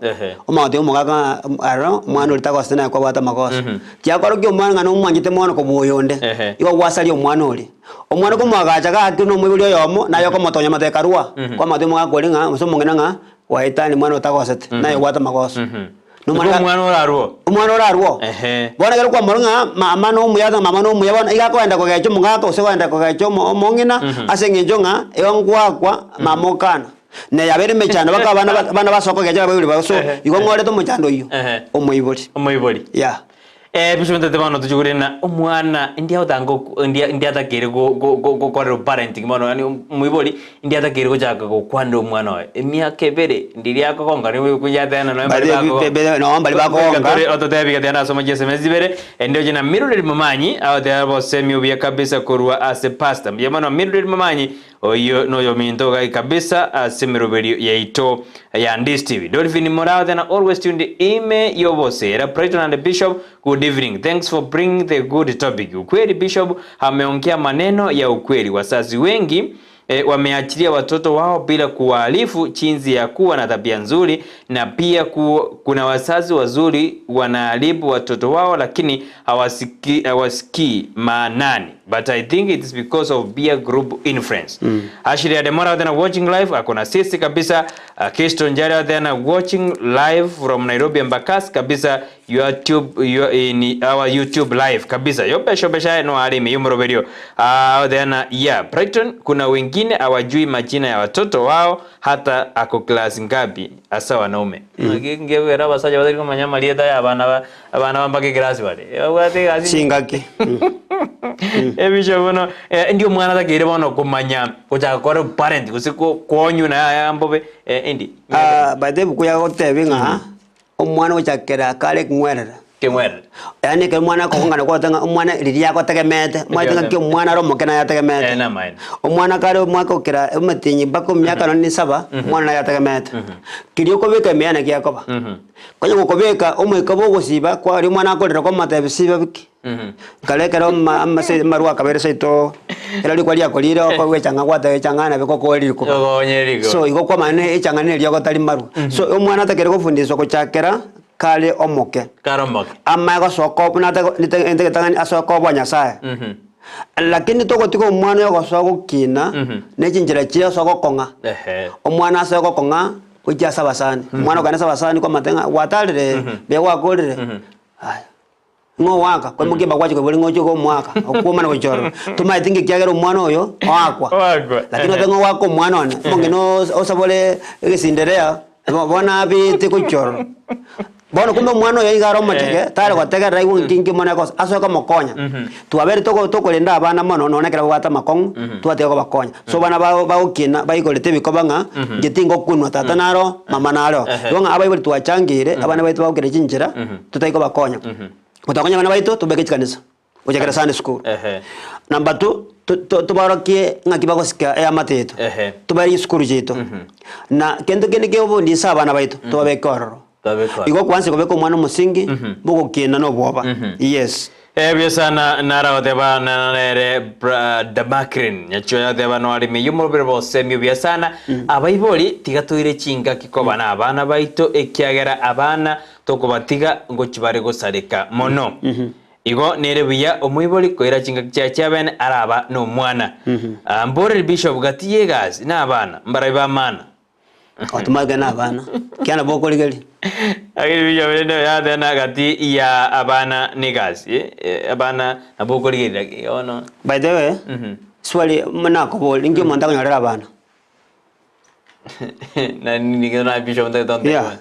omote omogaka ng'a aro omwana oria tagosete naye kwabwate amagoso. Tiakorokia omwana ng'a nomwanchete mono kobua oyonde, igo gwasaria omwana oria. Omwana okomoagacha gaki na omoibori oyomo, naye okomotonya omote ekarua, kwamotebia omogaka oria ng'a gose omong'ina ng'a gwaetania mwana otagosete, naye obwate amagoso. Nigo omwana orarwo. Omwana orarwo. Ehe. Bono ekero kwamorora ng'a mama nomuya gose mama nomuya bono iga akoenda kogecha omogaka gose koenda kogecha omo omong'ina ase eng'encho ng'a igo ngoakwa mama okana. Na yabeire emechando mpaka abana ba abana basoa kogecha abaibori babo so Ehe. igo ng'orete omochando oyio, Ehe. omoibori. Omoibori. Yeah. Eh, bishop ntete bono tochie korenda omwana ndi agotanga ok ndi ndi atakeire go- go- go- gokorera parenting bono yaani omoibori ndi atakeire gochaka gokwanera omwana oye. Emiaka ebere ndiria akogonga nigo koyatena nonya mbari Baria bakogonga. be- be- noo mbari bakogonga. Tore ototebi gati ande asoma chieseme chibere ende oche na Mildred Momanyi agoteba bosemi obuya kabisa korwa ase pastor. Mbuya mono Mildred Momanyi Oyio noyominto gai kabisa ase emeroberio yaito ya Ndisi TV. Dolphin Murao then always tuned ime yobosera. Brighton and Bishop, good evening. Thanks for bringing the good topic. Ukweli Bishop ameongea maneno ya ukweli. Wazazi wengi eh, wameachilia watoto wao bila kuwaarifu jinsi ya kuwa na tabia nzuri, na pia ku, kuna wazazi wazuri wanaharibu watoto wao, lakini hawasikii hawasikii maanani but I think it's because of peer group influence. Mm. Ashley Ademora tena watching live akona sisi kabisa. Uh, Kristo Njara tena watching live from Nairobi Embakasi kabisa YouTube your, in our YouTube live kabisa yopesho pesha no alimi yumroberio uh, tena yeah Brighton kuna wengine hawajui majina ya watoto wao hata ako class ngapi hasa wanaume mm. ngewera abasacha batari komanya amarieta ya abana ba Abana ba mpaka ekerasi bare babwate egasi Chingaki. Ebisho bono eh, ndi omwana atakeire bono komanya gochaka kore parent gose ko- koonywa naye aya mbobe eh, endi Ah, by the way, buku yagotebi ng'a omwana gochakera kare ekeng'werere. keng'werere Yaani ekero omwana akogongana kwate ng'a omwana riria agotegemeete, omanyete ng'aki omwana are omoke naye Eh, ategemeete. namaene. Omwana kare omwaka okera omotienyi mpaka emiaka nonye na esaba, omwana naye ategemeete. Keria okobeka ime yaye naki akoba. Konya gokobeka omoika bw'ogosiba kwaria omwana akorera kwamotebia siba biki. Nkare ekero ama amase amarwa akabere seito, ekero rikwa riakorire okoigwa echang'a gwateba echang'a nabe gokoa rikuba. Okonye rikuba. So igo kwamanya na echang'a na eriogo tari marwa. So omwana atakeri gofundiswa gochakera kare omoke. Kare omoke. Amae gosoka buna ate ntegetang'ani asoke obwa Nyasaye. Lakini togotiga omwana oyo gosoa gokina, ne chinchera chiria osoa gokong'a. Ehe. Omwana asoe gokong'a gochia ase abasani. Omwana okogenda ase abasani kwamate ng'a gwatarire, mbuya gwakorire, aya ng'o ogoaka, kwaimokia embaka gwachia koiboria ng'a oche komoaka, okwomana gochia ororo. Tomaeti ng'a ekiagera omwana oyo oakwa. Oakwa. Lakini ote ng'a ogoaka omwana one, omong'ina osabore egesinderea, bono abete gochia ororo. Bono kumbe omwana oyo iga are omochege, tare gotegerera aigwe nki nki omwana agosa, asoe komokonya. Twabeire togo tokorenda abana mono nonya ekero babwate amakong'u, twatiga kobakonya. So abana bao bagokina baigorete ebikoba ng'a inche tingokunwa, tata naro, mama naro. Igo ng'a abaibori twachangeire abana baito bagokina chinchera, totari kobakonya. Gotakonya abana baito, tobeke chikanisa. Gochakera Sunday school. Ehe. Number two, to- to- tobarokie ng'aki bagosika eamate yaito. Ehe. Tobaire chisukuru chiaito. Na kento kende kiobundisa abana baito, tobabeke ororo. Tobabeke ororo. Igo kwansa kobeka omwana omosingi, bogokina na obwoba. Yes. Ebio sana naragoteba na nere bra Damakrin Nyachoya agoteba noarime yomorobere bosemia obuya sana abaibori tiga toire chingaki koba na abana baito ekiagera abana tokobatiga ngochi bare gosareka mono Igo nere buya omoibori koira chingaki chiaye chi'abene araba nomwana. Ah, mboreri bishop gati y'egasi na abana, mbarabi b'amana. Otomake na abana. Kiana bokorigeria. Lakini bishop rende yatena gati ya abana n'egasi, eh, eh, abana nabo okorigereria bono. By the way, swali nakoboria, inki omonto akonyorera abana? Na nigo na bishop ntagete ontebie. Yeah.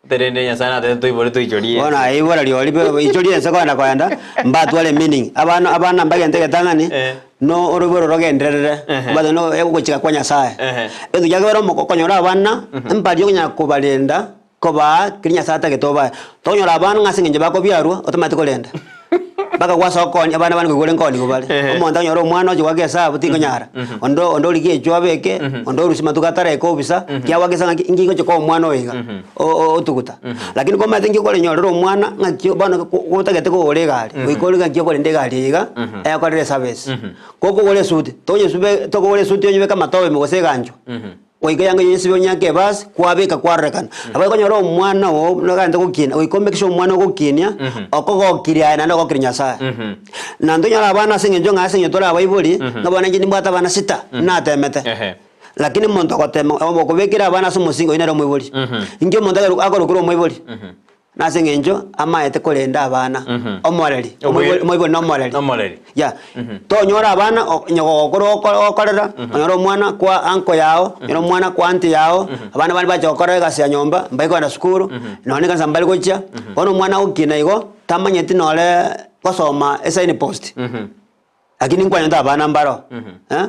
Terende Nyasaye natete toibore toichorie Bono ense. aye ibora riori be ichorie ense kogenda kogenda, mbatware meaning. Abana abana mbagente egetang'ani, Eh. no oroiboro rogenderere, Ehe. obate no ogochika kwa Nyasaye. Ehe. Egento kia kabere omoko okonyora abana, mbari okonyara kobarenda, kobaa keria Nyasaye atagete obae. Tokonyora abana ng'a ase eng'encho bakobiarwa, otamanyeti korenda. Mpaka gwasoa koonia abana bande koigwa ore nkooniwa bare. Ehe. Omonto anyore omwana oche goaka esabu tinkonyara. Onde onde origie echwe abeke, onde orusie matuko ataraika obisa, kiagwa gesa ng'aki inki ngochia koa omwana oyo iga, o- o- otuguta. Lakini komanyete nki okorenyorera omwana ng'aki bono ko otagete kogora egari, goika ore ng'aki okorenda egari eye iga, ekorere eservice. Gokogora esuti, tonyesube tokogora esuti onyebeke amatobe ime gose eganchwa. Goika eanga y'ensibe onyake ebasi, kwabeka kwarorekana. Nabo okonyora omwana oo buna ogante gokina, goika omake sure omwana ogokinia, okogokirie aye naende ogokirie Nyasaye. Na ntonyore abana ase eng'encho ng'a ase eng'encho tore abaibori, ng'a bono inche nimbwate abana sita, natemete. Ehe. Lakini omonto ogotema okobekera abana ase omosingi oyio nere omoibori. Inki omonto akeru akorokire omoibori? Nase eng'encho amaete korenda abana, omoreri, Omoibori- omoibori omoibori nomoreri. Nomoreri. Yeah. Tonyora abana o- onye gogokora oko- ogokorera, onyore omwana kwa uncle yao, onyore omwana kwa aunty yao, abana bande bacha gokora egasi ya nyomba, mbari kogenda sukuru, nonye na ekanisa mbari gochia, bono omwana agokina igo, tamanyeti nore gosoma esign post. Lakini nkwanyorete abana mbaro, eh,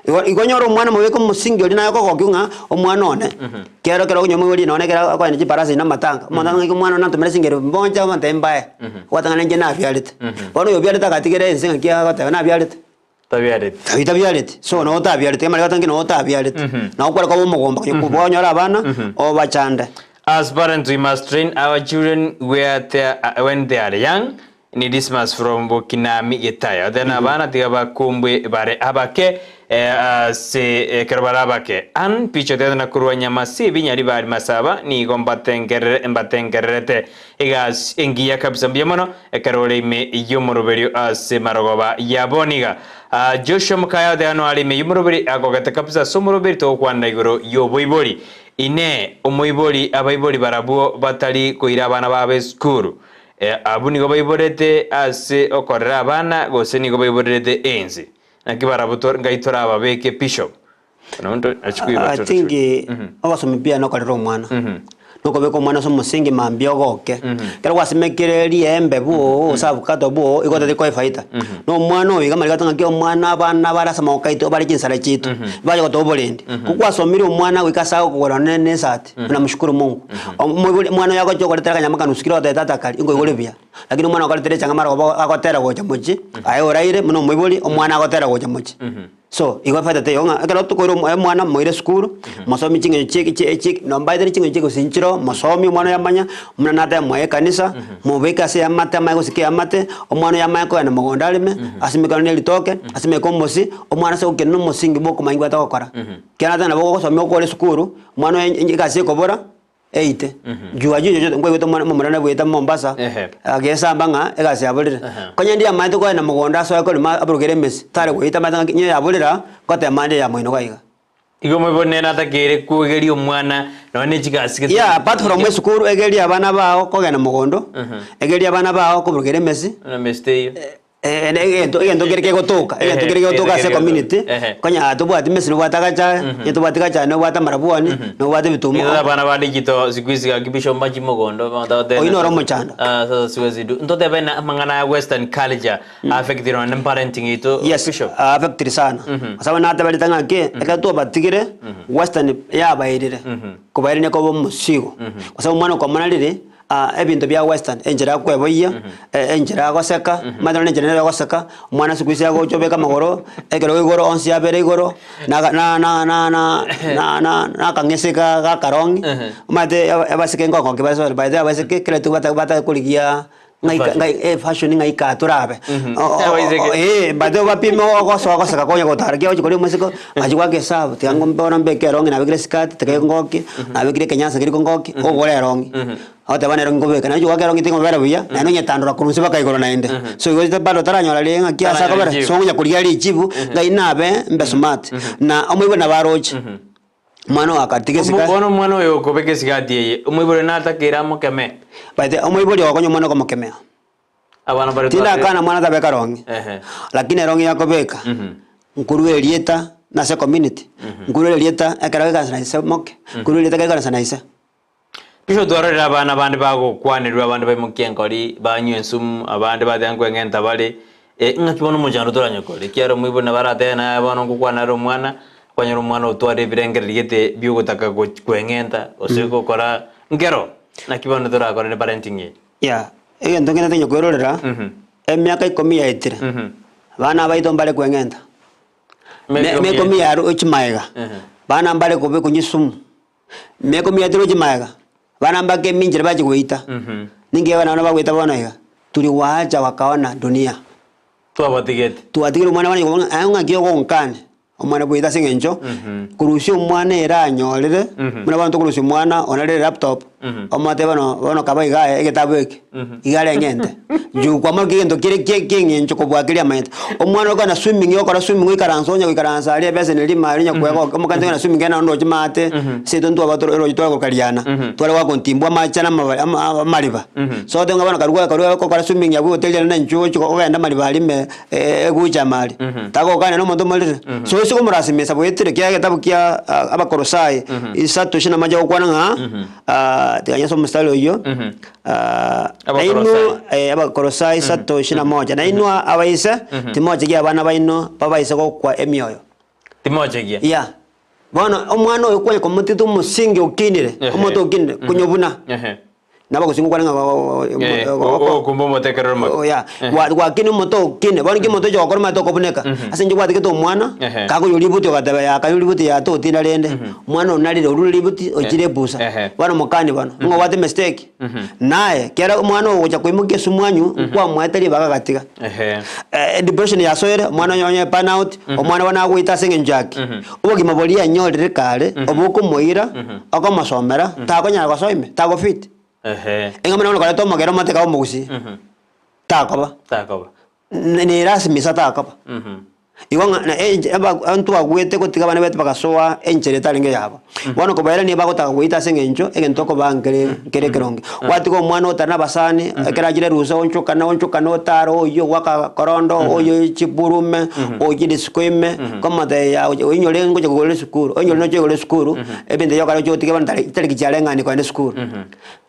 igo igo onyore omwana mobeke omosingi oria naye okogokia ng'a omwana one, kero ekero okonywa omoibori nonye ekero akoenda chibarasa na amatanga, omonto ng'aki omwana one nantomere chingero mboncha omonto mbae, ogoteba ng'a ninche nabiarete. Bono oyo obiarete agatigera ense ng'aki agoteba nabiarete? Tabiareti. Tabi tabiareti, so noo otabiareti, amariga atange noo otabiareti. Nabo kware koba omogomba konya kobonyora abana, obachande. As parents we must train our children where they are, when they are young Ni Dismas from Bokinami Getaya. Then abana tiga bakumbwe bare abake eh, ase ekero bare abake. Ann picha tete na korwa Nyamasibi Nyaribari Masaba nigo mbatengerere mbatengererete egasi engiya kabisa mbuya mono ekero ore ime y'omoroberio ase marogoba ya boniga. Ah, Joshua Mokaya oteba noare ime y'omoroberi agogete kabisa ase omoroberi togokwanera igoro y'oboibori. Inee omoibori abaibori barabwo batari koira abana babo esukuru Abwo nigo baiborete ase okorera abana, gose nigo baiborerete ense? Naki barabwo to ngai torababeke bishop? Nondo achia koiba I toro think churi. ogosoma buya nokorera omwana, nokobeka omwana ase omosingi mambia ogoke. Ekero gwasimekire riembe bwooo gose avocado bwooo igo otari koa efaida. Na omwana oyo iga amariga ng'aki omwana abana bare ase amagoko aito bare chinsara chiaito, bache gotoa oborendi. Ko kwasomire omwana goika ase agokogora nonye na esati, unamshukuru Mungu. Omoibori omwana oyo agocha okoretera akanyama akanusu kera ogoteba tata karia, nkoigure buya. Lakini omwana okoretera echang'a mara obo agotera gocha mochie, aye oraire buna omoibori, omwana agotera gocha mochie. So, igo efaida teiyo ng'a ekero tokoira omo omwana moire esukuru, mosomi ching'encho chie chie chie nombaete ne ching'encho chia gose nchiroo, mosomi omwana oyo amanya, buna natebe moe ekanisa, mobeke ase eamate amanye gosika eamate, omwana oyo amanye kogenda mogondo areme, asimeke nonye na eritoke, asimeke omosie, omwana ase gokina na omosingi bwa okomanya nki gokora. Ekiagera natebe nabo ogosomia okore esukuru, omwana oyo enye egasi ekobora, eite. Juu ajui chochote nkwaigwete omwana omomura nabwete Mombasa, Ehe. agesamba ng'a egasi yaborire. Ehe. Konya ndiamaete kogenda mogondo asoe korema aborokere emesi, tare goita amaete ng'aki onye yaborera, ngotema ande ya moino iga iga. Igo omoibori nere natakeire kwegeria omwana nonya ne chigasi gete. Yeah, apart from esukuru egeria abana bao kogenda mogondo, egeria abana bao koborokera emesi, Buna emesi teiyo. Eh, ne egento egento kere kegotoka, egento kere kegotoka ase ecommunity, Ehe. konya tobwati mesi nobwate agachae, onye tobwati gachae nobwate amarabwoni, nobwate ebituma. Nigo abana ba digital siku hizi gaki bishop mbachi mogondo Oyio noro omochando. Ah, sasa siwezi do ntotebe na amang'ana ya western culture affected on parenting ito Yes, bishop affected sana. Kwa sababu nateberete ng'aki, ekero twabatigire, western yabairire, kobairania koba omosigo. Kwa sababu omwana okomona riri, ebinto bia western, enchera akweboyia, enchera agoseka, omanyete nonye enchera nere agoseka, omwana siku hizi agocha obeka amagoro, ekero igoro onsi abere igoro, na na na na na na na na akang'ese ga gakarong'i, omanyete aba abasike ngokoki bare sorry by the way abaiseke kera rituko bata batakorigia ng'ai Fashion. ng'ai efashion ng'ai kaa torabe. Abaiseke. Eh, by the way obapime ogosoa goseka konya gotara ekiagera ochi koria omosiko, achi goaka esabu, tiga ngo bono mbeke erong'i nabekire esikati, tiga ngokie, nabekire ekenyasa keria kongokie, ogore erong'i. Ogoteba nere nkobeka, naende ochi goaka erong'i tingobera buya, naende onyetandora korwa inse mpaka igoro naende. So igo bado otaranyora riria ng'aki ase Otaranyora akobera, richibu. so okonya korigia richibu, ng'ai nabe mbe smart. Na omoibori nabo aroche, omwana oyo akatiga Omo- esika. Bono omwana oyo okobeka esigati eye, omoibori natakeire amokeme. By the way, omoibori ogokonya omwana okomokemea. Abana bare Tindakana mwana tabeka erong'i, Ehe. lakini erong'i yakobeka, nkorwa erieta nase ecommunity, nkorwa erieta ekero agoikaransa na ise moke, nkorwa erieta ekero agoikaransa na ise. Bishop twarorire abana bande bagokwanerwa abande baimokia enkori banywa ensumu abande bateba nkweng'enta bare eh, ng'aki bono omochando toranyokore ekiagera omoibori nabo aratebe naye bono ngokwana are omwana kwanyora omwana otwarire ebirengererio gete biogotaka goch kweng'enta gose gokora nkero naki bono torakore ne parenting eye. Yeah, egento nkere ntonya kwerorera, emiaka ikomi yaetire, abana baito mbare kweng'enta. Emiaka ikomi Emiaka ikomi yaetire. yaru gochia magega, abana mbare kobe konywa esumu. Emiaka ikomi yaetire gochia magega, abana mbake eminchera bache goita. Ninki abana bano bagoita bono iga? Tuliwaacha wakaona dunia. Twabatigete. Twatigire omwana bono igo ng'a aye ng'aki ogonkania? Omwana bweite ase eng'encho, korusia omwana ere anyorire, buna bono tokorusia omwana onarire elaptop, omotebie bono bono kaba iga aye egetabu eke, iga areng'ente. Juu kwamorokia egento kere kie kie eng'encho kobua keria amaete. Omwana okogenda swimming okora swimming oikaranse onya goikaransa aria ebeseni rimo aria onya koega omokante ogenda swimming kende naende ndoche maate, seito ntwaba tore oroche tware gokariana, tware goaka ontimbwa amache na amaba ama amariba. So otebe ng'a bono karue karue gokora swimming abwo hoteli ere na inchuo ochi ogende amariba aria ime. egucha amari, tagokania nomonto omoriri. So ase komorasimiesa bwetire kia egetabu kia Abakolosai isato isini na moja gokwana ng'a tiga nyesome omostari oyio, Abakolosai. nainwe Abakolosai isato isini na moja, nainwe abaise timochegia abana baino babaise gokwa emioyo. Timochegia. Yeah. Bono omwana oyo kwanya komotita omosingi okinire, omote okinire, konyobuna. Nabo gose ngokwana ng'a Eh, ogokumba omotekerero omoke. Oh, yeah. Gwakina omote okine bono inki omote oche gokora omanyete okobuneka ase inche gwatigete omwana kakoywa ributi ogateba yaa kanywa ributi yaa totinda rende omwana onarire orure ributi ochire ebusa bono mokani bono ng'a obwate emistake naye kera omwana ogocha koimokia esumu anywe nkwamoete ribaga agatiga depression yasoire omwana onye onye burn out omwana bono agoita ase eng'encho yaki obogima boria anyorire kare obokomoira Okomosomera, takonyara gosoa ime, tagofit. Eng'ama bono koreta omogere omote kabe omogusii, takoba. Takoba. Nerasimisa takoba. Igo ng'a na enche aba ntwagwete gotiga abana baito bagasoa enchera etarenge eyabo. Bono kobairania bagotaka goita ase eng'encho, egento okobaa nkere nkere ekeronge. Gwatiga omwana otari na abasani, ekero achire rusa onchokane onchokane otare oyio gwaka korondo, oyio chiburume, oyio risiko ime, komotebia yaye oinyore ngocha kogorera esukuru, oinyore noche kogorera esukuru, Ebinto ebi okare oche gotiga bono tari tariki chiareng'ani kogenda esukuru.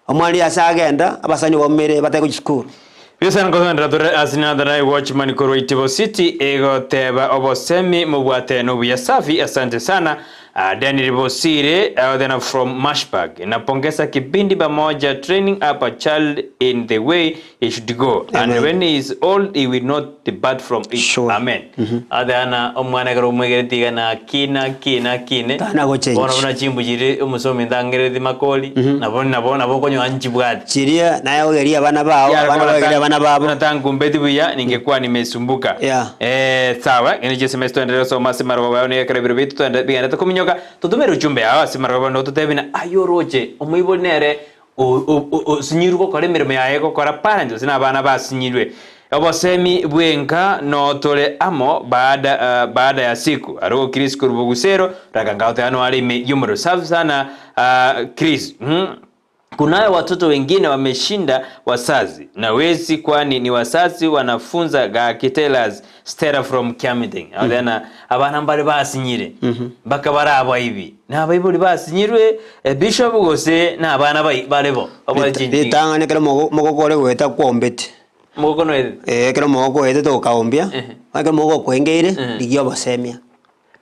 Omwana riria ase agenda, abasani baumire batari gochia sukuru. Biasara nkogenderera tore ase Nathan Watchman korwa Itibo City egoteba obosemi mobwate nobuya safi asante sana Ah, Daniel Bosire uh, then from Mashburg napongeza kipindi pamoja training up a child in the way he should go and Amen. when he is old he will not depart from it Sure. amen Ateana omwana ekero omwegereti iga nakina akine akine Tana gochenji. bono buna chimbu chire omosomi ntangereti makori nabo nabo nabo okonyora nchibwate Chiria naye ogerie abana bao, abana bagerie abana babo. Buna tankumbeti buya ningekuwa nimesumbuka Yeah. Eh, sawa ng'ende chi'SMS twenderere gosoma ase marogoba yao nigo ekero ebiro biaito twende bigenderete kominyoka totomere ujumbe yao ase marogoba onde ototebie buna aye oroche omoibori nere Osinyirwe gokora emeremo yaye gokora parents gose nabana basinyirwe. Obosemi bw'enka no tore amo baada baada ya siku. Arogo Chris korwa Bogusero raka nkagoteeba noare ime y'omorero. Safi sana Chris. Kunayo watoto wengine wameshinda wazazi na wezi kwani ni wazazi wanafunza gaki tellers Stella from Kiamithing. Abana abana mbare basinyire mpaka bare abaibi na abaibori basinyirwe eh, bishop gose na abana bai barebo babwate chinchi Ritang'ani ekero mogo- mogoko ore goeta kwombete mogoko noete Eh, ekero mogoko oetete gokaombia Ehe. ekero mogoko okoengeire rigia obosemia.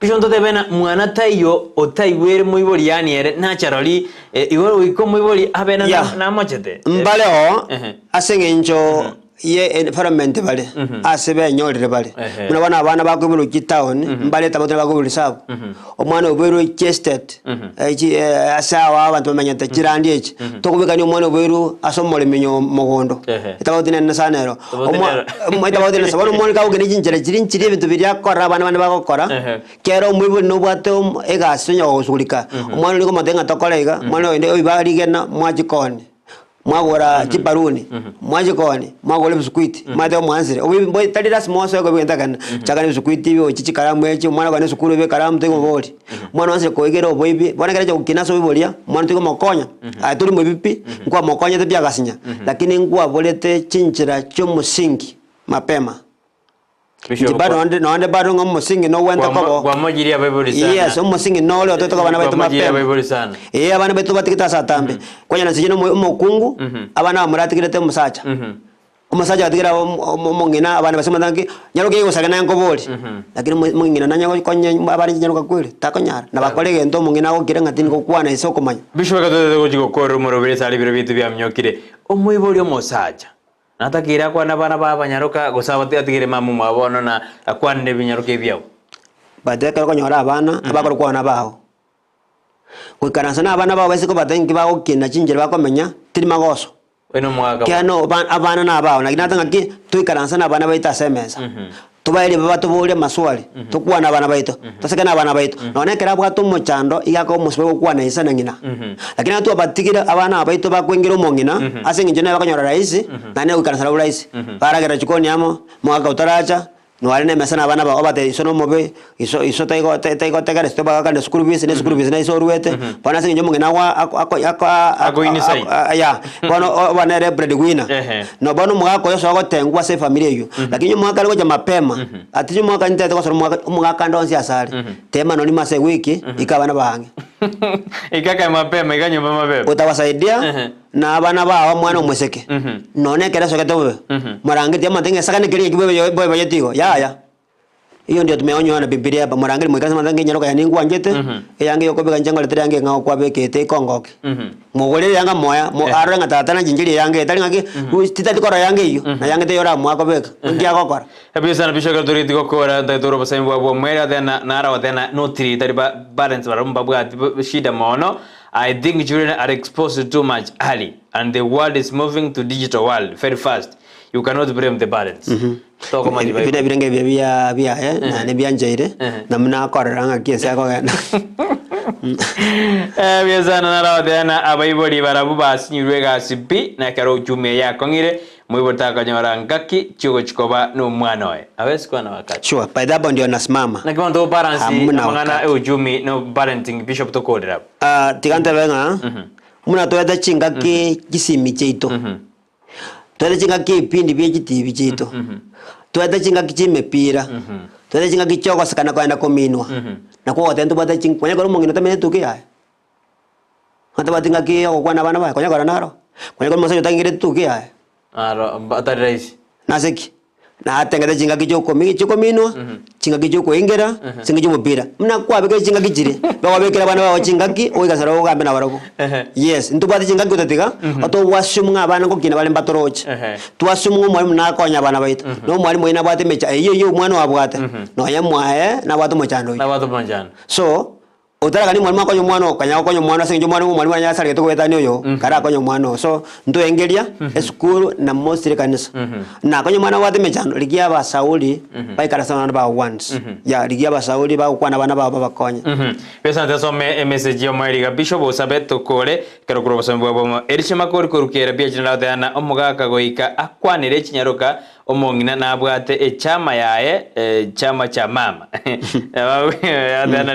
Bishop ntotebe ng'a mwana taiyo otaigwere moibori yaani ere naturally eh, igo goika omoibori abe na Yeah. namochete. Mbareo Ehe. ase eng'encho ye environment bare ase benyorire bare Ehe. buna bono abana bakoiborwa chitown mbarete abato bakoiborwa reserve omwana oiboirwe chiestate eh, chi eh, ase ao abanto bamenyete chirandi echi tokobekania omwana oiboirwe ase omoremi nyo mogondo Ehe. etobauti nene sana ero Tobauti Omwa- nero. omwa- etobauti nene sana. Bono omwana kagokenda chinchera chiria nchiria ebinto biria akora abana bande bagokora Ehe. Kera omoibori nobwate egasi onya gogosugurika, omwana oria okomotebia ng'a tokore iga, omwana oyo oiba rigena mwachikoni, mwagora chibaruni, mwachikoni, mwagora ebisukwiti, mwateba omwansire, oboibi mboi tari lasima osoe koba egento ekenene, chaka na ebisukwiti ebi ochi chikaramu echi, omwana okogenda esukuru obe ekaramu toikomoboria. Omwana oansire koigera oboibi, bono ekero acha gokina ase oboibi boria, omwana toikomokonya, aye tori moibi pi, nkwamokonyete pi agasinya, lakini nkwaborete chinchera chia omosingi mapema. Bishop Inche bado nonde nonde bado ng'a omosingi nogwente kobo. Kwamojirie abaibori sana. Yes, omosingi nore otoete koba abana baito Kwamojirie mapema. abaibori sana. Ee, abana baito batigete ase atambe. Kwanyora nse nomo omokungu, abana bamoratigerete omosacha. Omosacha agatigera omo- omo- omong'ina abana base omotaka ng'aki, nyaroke egosake naye nkobori. Lakini omo omong'ina nanye gokonya abana chinyaroka kweri, takonyara. Nabo akore egento omong'ina agokire ng'a tindi gokwana ase okomanya. Bishop ekero togochia gokorera omoroberi ase aria ebiro biaito biaminyokire, omoibori omosacha Natakeire akwane abana b'abanyaroka, gose atigere mama omwabo bono na akwanere ebinyaroka ebiabo. But ekero okonyora abana, abakorokwa abana bao, goikaransa na abana bao baise kobata inki bagokina chinchera bakomenya, tiri magoso. Oyo nomogaka Ekiagera bono. no ba abana na abao, naki nateba ng'aki, toikaranse na abana baito ase emesa. Tobaerie batoborie amaswali, tokwane abana baito, toseke na abana baito. Nonya ekero abwate omochando, iga akoba omosubati gokwana ise na ng'ina. Lakini ekero twabatigire abana aba baito bakoengera omong'ina, ase eng'encho nere bakonyora rahisi, naende goikaransa nabo rahisi. Baragera chikoni amo, omogaka otaracha, noare na emesa na abana bao, obatebie iso nomobe, iso iso taigo taigotegeresi tobagakane school fees, ne school fees na iso oruete, bono ase eng'encho omong'ina agwa ako ako ako Akoinisai. ya, bono oba nere bread winner. Ehe. No bono omogaka oyo osoa gotengwa ase efamiri eywo, lakini omogaka are gocha mapema, ati omogaka nintagete gosora omogaka omogaka ande onsi ase are, tema nonye rimo ase ewiki, ika abana baang'e. Ika mapema, ika nyomba mapema. Utawasaidia Ehe. na abana bao omwana omoiseke, nonye ekero esogete bobe, morangetie omonto ng'a esagane keria eki bobe bobe igo, yaya. Hiyo ndio tumeonywa na Bibilia hapa, morangeri moikaranse mote ng'a enyaroka yane ningwanchete, eyange yokobeka inche ngoretere eyange eng'ao kwabekete ekongoke. Mogorere eyanga moya, mo arore ng'a tata nanchincherie eyanga eye, tari ng'aki titari korora eyanga eywo, na eyanga teiyo oramoa kobeka, nki agokora? Kabisa na bishop ekero torigeti gokora ntagete ore obosemi bwabo bw'omweri oteba naro ogoteba notiri tari ba parents barabwo mbabwati shida mono I think children are exposed too much early and the world is moving to digital world very fast you cannot blame the parents Tokomanya Ebi Bible. nebirenge ebiya bia biaye naende biancheire, na buna akorora ng'aki ense akogenda. Eh, buya sana naroteba na abaibori barabwo basinyirwe egasi pi na ekero uchumi eye yakong'ire moibori takonyora ngaki chiogochi koba na omwana oye awezi kuwa na wakati Sure, by that ndio nasimama. naki bono togobalance Hamuna amang'ana wakati. e uchumi no parenting bishop tokorera abwo Ah, tiga ntebe ng'a buna toete chingaki chisimi chiaito. Twete chingaki ebipindi bie chitibi chiaito, twete chingaki chi'emepira, twete chingaki chiogosekana kogenda kominwa, nakwo ogoteba ntobwate chi konya kore omong'ina otamanyeti etuki yaye, otabwati ngaki ya ogokwana abana baye, konya kore naro, konya kore omosacha otang'ereti etuki yaye. Aro atari rahisi. Nase ki? Natengete chingaki chiokomi chiokominwa, chingaki chiokoingera, chingaki chi'omopira. Buna kwabekire chingaki chiria, bagwabekera abana bao chingaki, ogoikasera ogambe nabarobwo. Yes, ntobwate chingaki gotatiga, otogwasumwa ng'a abana ngokina bare mbatoroche. Twasumwa ng'a omwalimu nakonye abana baito, na omwalimu oyio nabwate emecha eyio eyio omwana oyo abwate, nonya mwaye nabwate omochando oyio. Nabwate omochando. So, Otarakani omwalimu akonye omwana oo, konya gokonya omwana ase eng'encho omwana omwalimu aranyare asaregete goetania oyo, kare akonye omwana oo. So, ntoengeria esukuru na mostly ekanisa. Na konya omwana abwate emechando, rigia abasauri baikarase abana bao once. Yeah, rigia abasauri bagokwana abana bao babakonye. Besa tasome emessage y'omoerio iga Bishop osabe tokore ekero korwa obosomi bwa bomo Elisha Makori korwa Kera Biachina Laodiana omogaka goika akwanere chinyaroka. Omong'ina nabwate echama yaye, chama cha mama. Nabo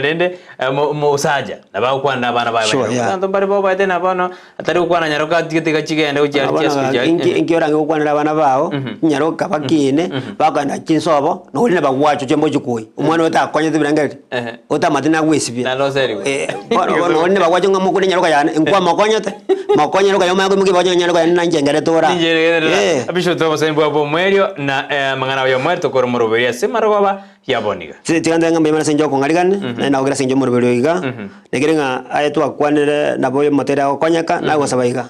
rende omosacha nabo agokwana na abana baye Sure, banyene. yeah. Abanto mbare bobaete na bono atari gokwana nyaroka atige tiga chigende gochia Bono chiasiko gaki chia inki inki orange gokwanera abana bao, nyaroka bakine, bakogenda chinsobo, nori nabagwacho chiambo chikoi. Omwana oyo otakonyete ebirengererio, Ehe. otamanyete nagwesibia. Naroserigwe. Eh, bono bono nori nabagwacho ng'a mokure nyaroka yane, nkwamokonyote, mokonye nyaroka yaye omanye koimokia ebibacho ng'a nyaroka yane nanche ngerete ora. Eh. Bishop tobosemi bwa bw'omoerio na amang'ana aye y'omoerio tokore omoroberio ase marogoba yaboniga. Tiga ntabe ng'a mbuya mono ase inche okong'arigania, naende nagokera ase inche omoroberi oyo iga, nekeri ng'a aye twakwanire nabo oyo omotere agokonyeka, nagosaba iga,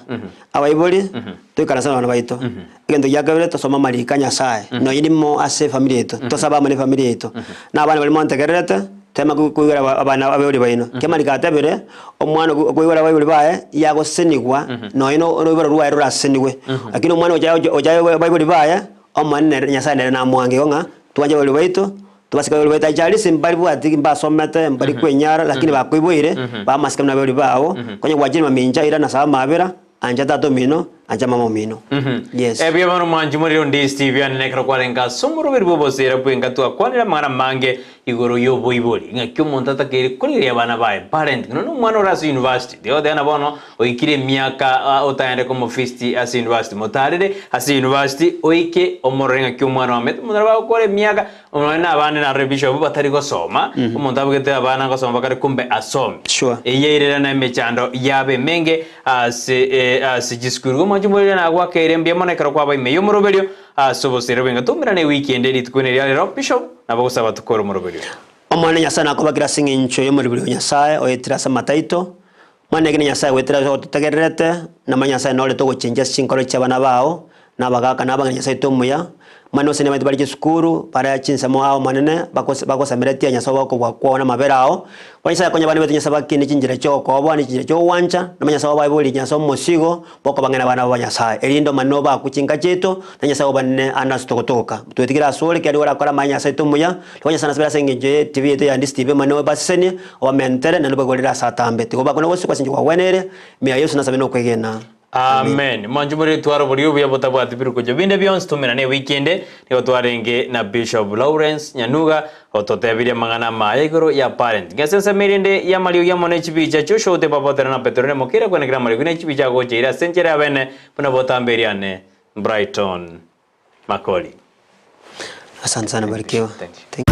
abaibori, toikaranse na abana baito, egento gia kabere tosome amariko a Nyasaye, nonye rimo ase efamiri yaito, tosabe amo na efamiri yaito, na abana baria montegererete, tema koigwera abana abaibori baino, ekero amariko atebire, omwana okoigwera abaibori baye, yagosesenigwa, nonye na oroiboro rwaye rorasesenigwe, lakini omwana ocha ocha abaibori baye, Omonene nere Nyasae nere namwange igo ng'a twanche abaibori baito, tobasike abaibori baito aicharisi mbari bwati mbasomete, mbari kwenyara lakini bakoiboire, bamasike buna abaibori bao, konya gwachire mamincha ira na saba amabera, ancha tata omino, ancha mama omino. Yes. Ebuya bono mwanchi morire onde Steve ane nekero kwarenge ase omoroberi bw'oboseera bw'enka twakwanire amang'ana amange igoro y'oboibori ng'aki omonto atakeire korigereria abana baye parenting nonya omwana ore ase university tiga goteba ng'a bono Oikire emiaka otaende komofisiti ase university, motarere ase university oike omorore ng'aki omwana omete. Omonto nabo agokora emiaka nonya na abande narore bishop batari gosoma, omonto abegete abana gosoma bakare kumbe asome. Sure. Eyio yairerana emechando yabo emenge ase ase chisukuru. Igo omwanchi omorere nagoakeire mbuya mono ekero kwaba ime y'omoroberio ase obosera bwenga. Toumerane ewiki ende rituko riria rero bishop nabo gosaba tokore omoroberio. Omonene Nyasae nakobakire ase eng'encho y'omoroberi o Nyasae oetire ase amataito, Mwana ekero Nyasae goetera ase ototegererete, namanya Nyasae nore togochenchia ase chinkoro chi'abana bao, na abagaaka na abang'ina Nyasae oito omuya, mani gose nibaito bare chisukuru, bare chinsemo ao Omonene, bakos bagosameretie Nyasae obe okobua kwao na amabera ao. Bono Nyasae akonye abana baito Nyasae bakine chinchera chi'ogokoboa, ne chinchera chi'ogwancha, namanya Nyasae obaeborie Nyasae omosigo, bw'okobang'ina abana babo ba Nyasae, erinde Omonene obakwe chinka chiaito, na Nyasae obanene ande ase togotoka. Twetigere asore, ekiagera nigo orakore amaya Nyasae oito omuya, nigo Nyasae nasabire ase engencho ye TV yaito ya Ndisi TV, Omonene obasesenie, Obamentere, naende obaigorere ase atambe. Tiga obakwe nogosio ase inche kwagweneire, ime ya Yeso nasabe nokwegena. Amen. Mwanche more tware oborio obuya botabwati birukujo binde bionsi tomerane ewiki ende nigo twarenge na Bishop Lawrence Nyanuga ototebirie amang'ana amaya igoro ya parenting. Ase ensemo eria ende y'amariogi amo ne chibicha chi'oshote Papa na Petero ne mokere kwenekera amariogi ne chibicha agocha ire ase enchera y'abene buna botambe ane Brighton Makori. Asante sana barikiwa. Thank you. Thank.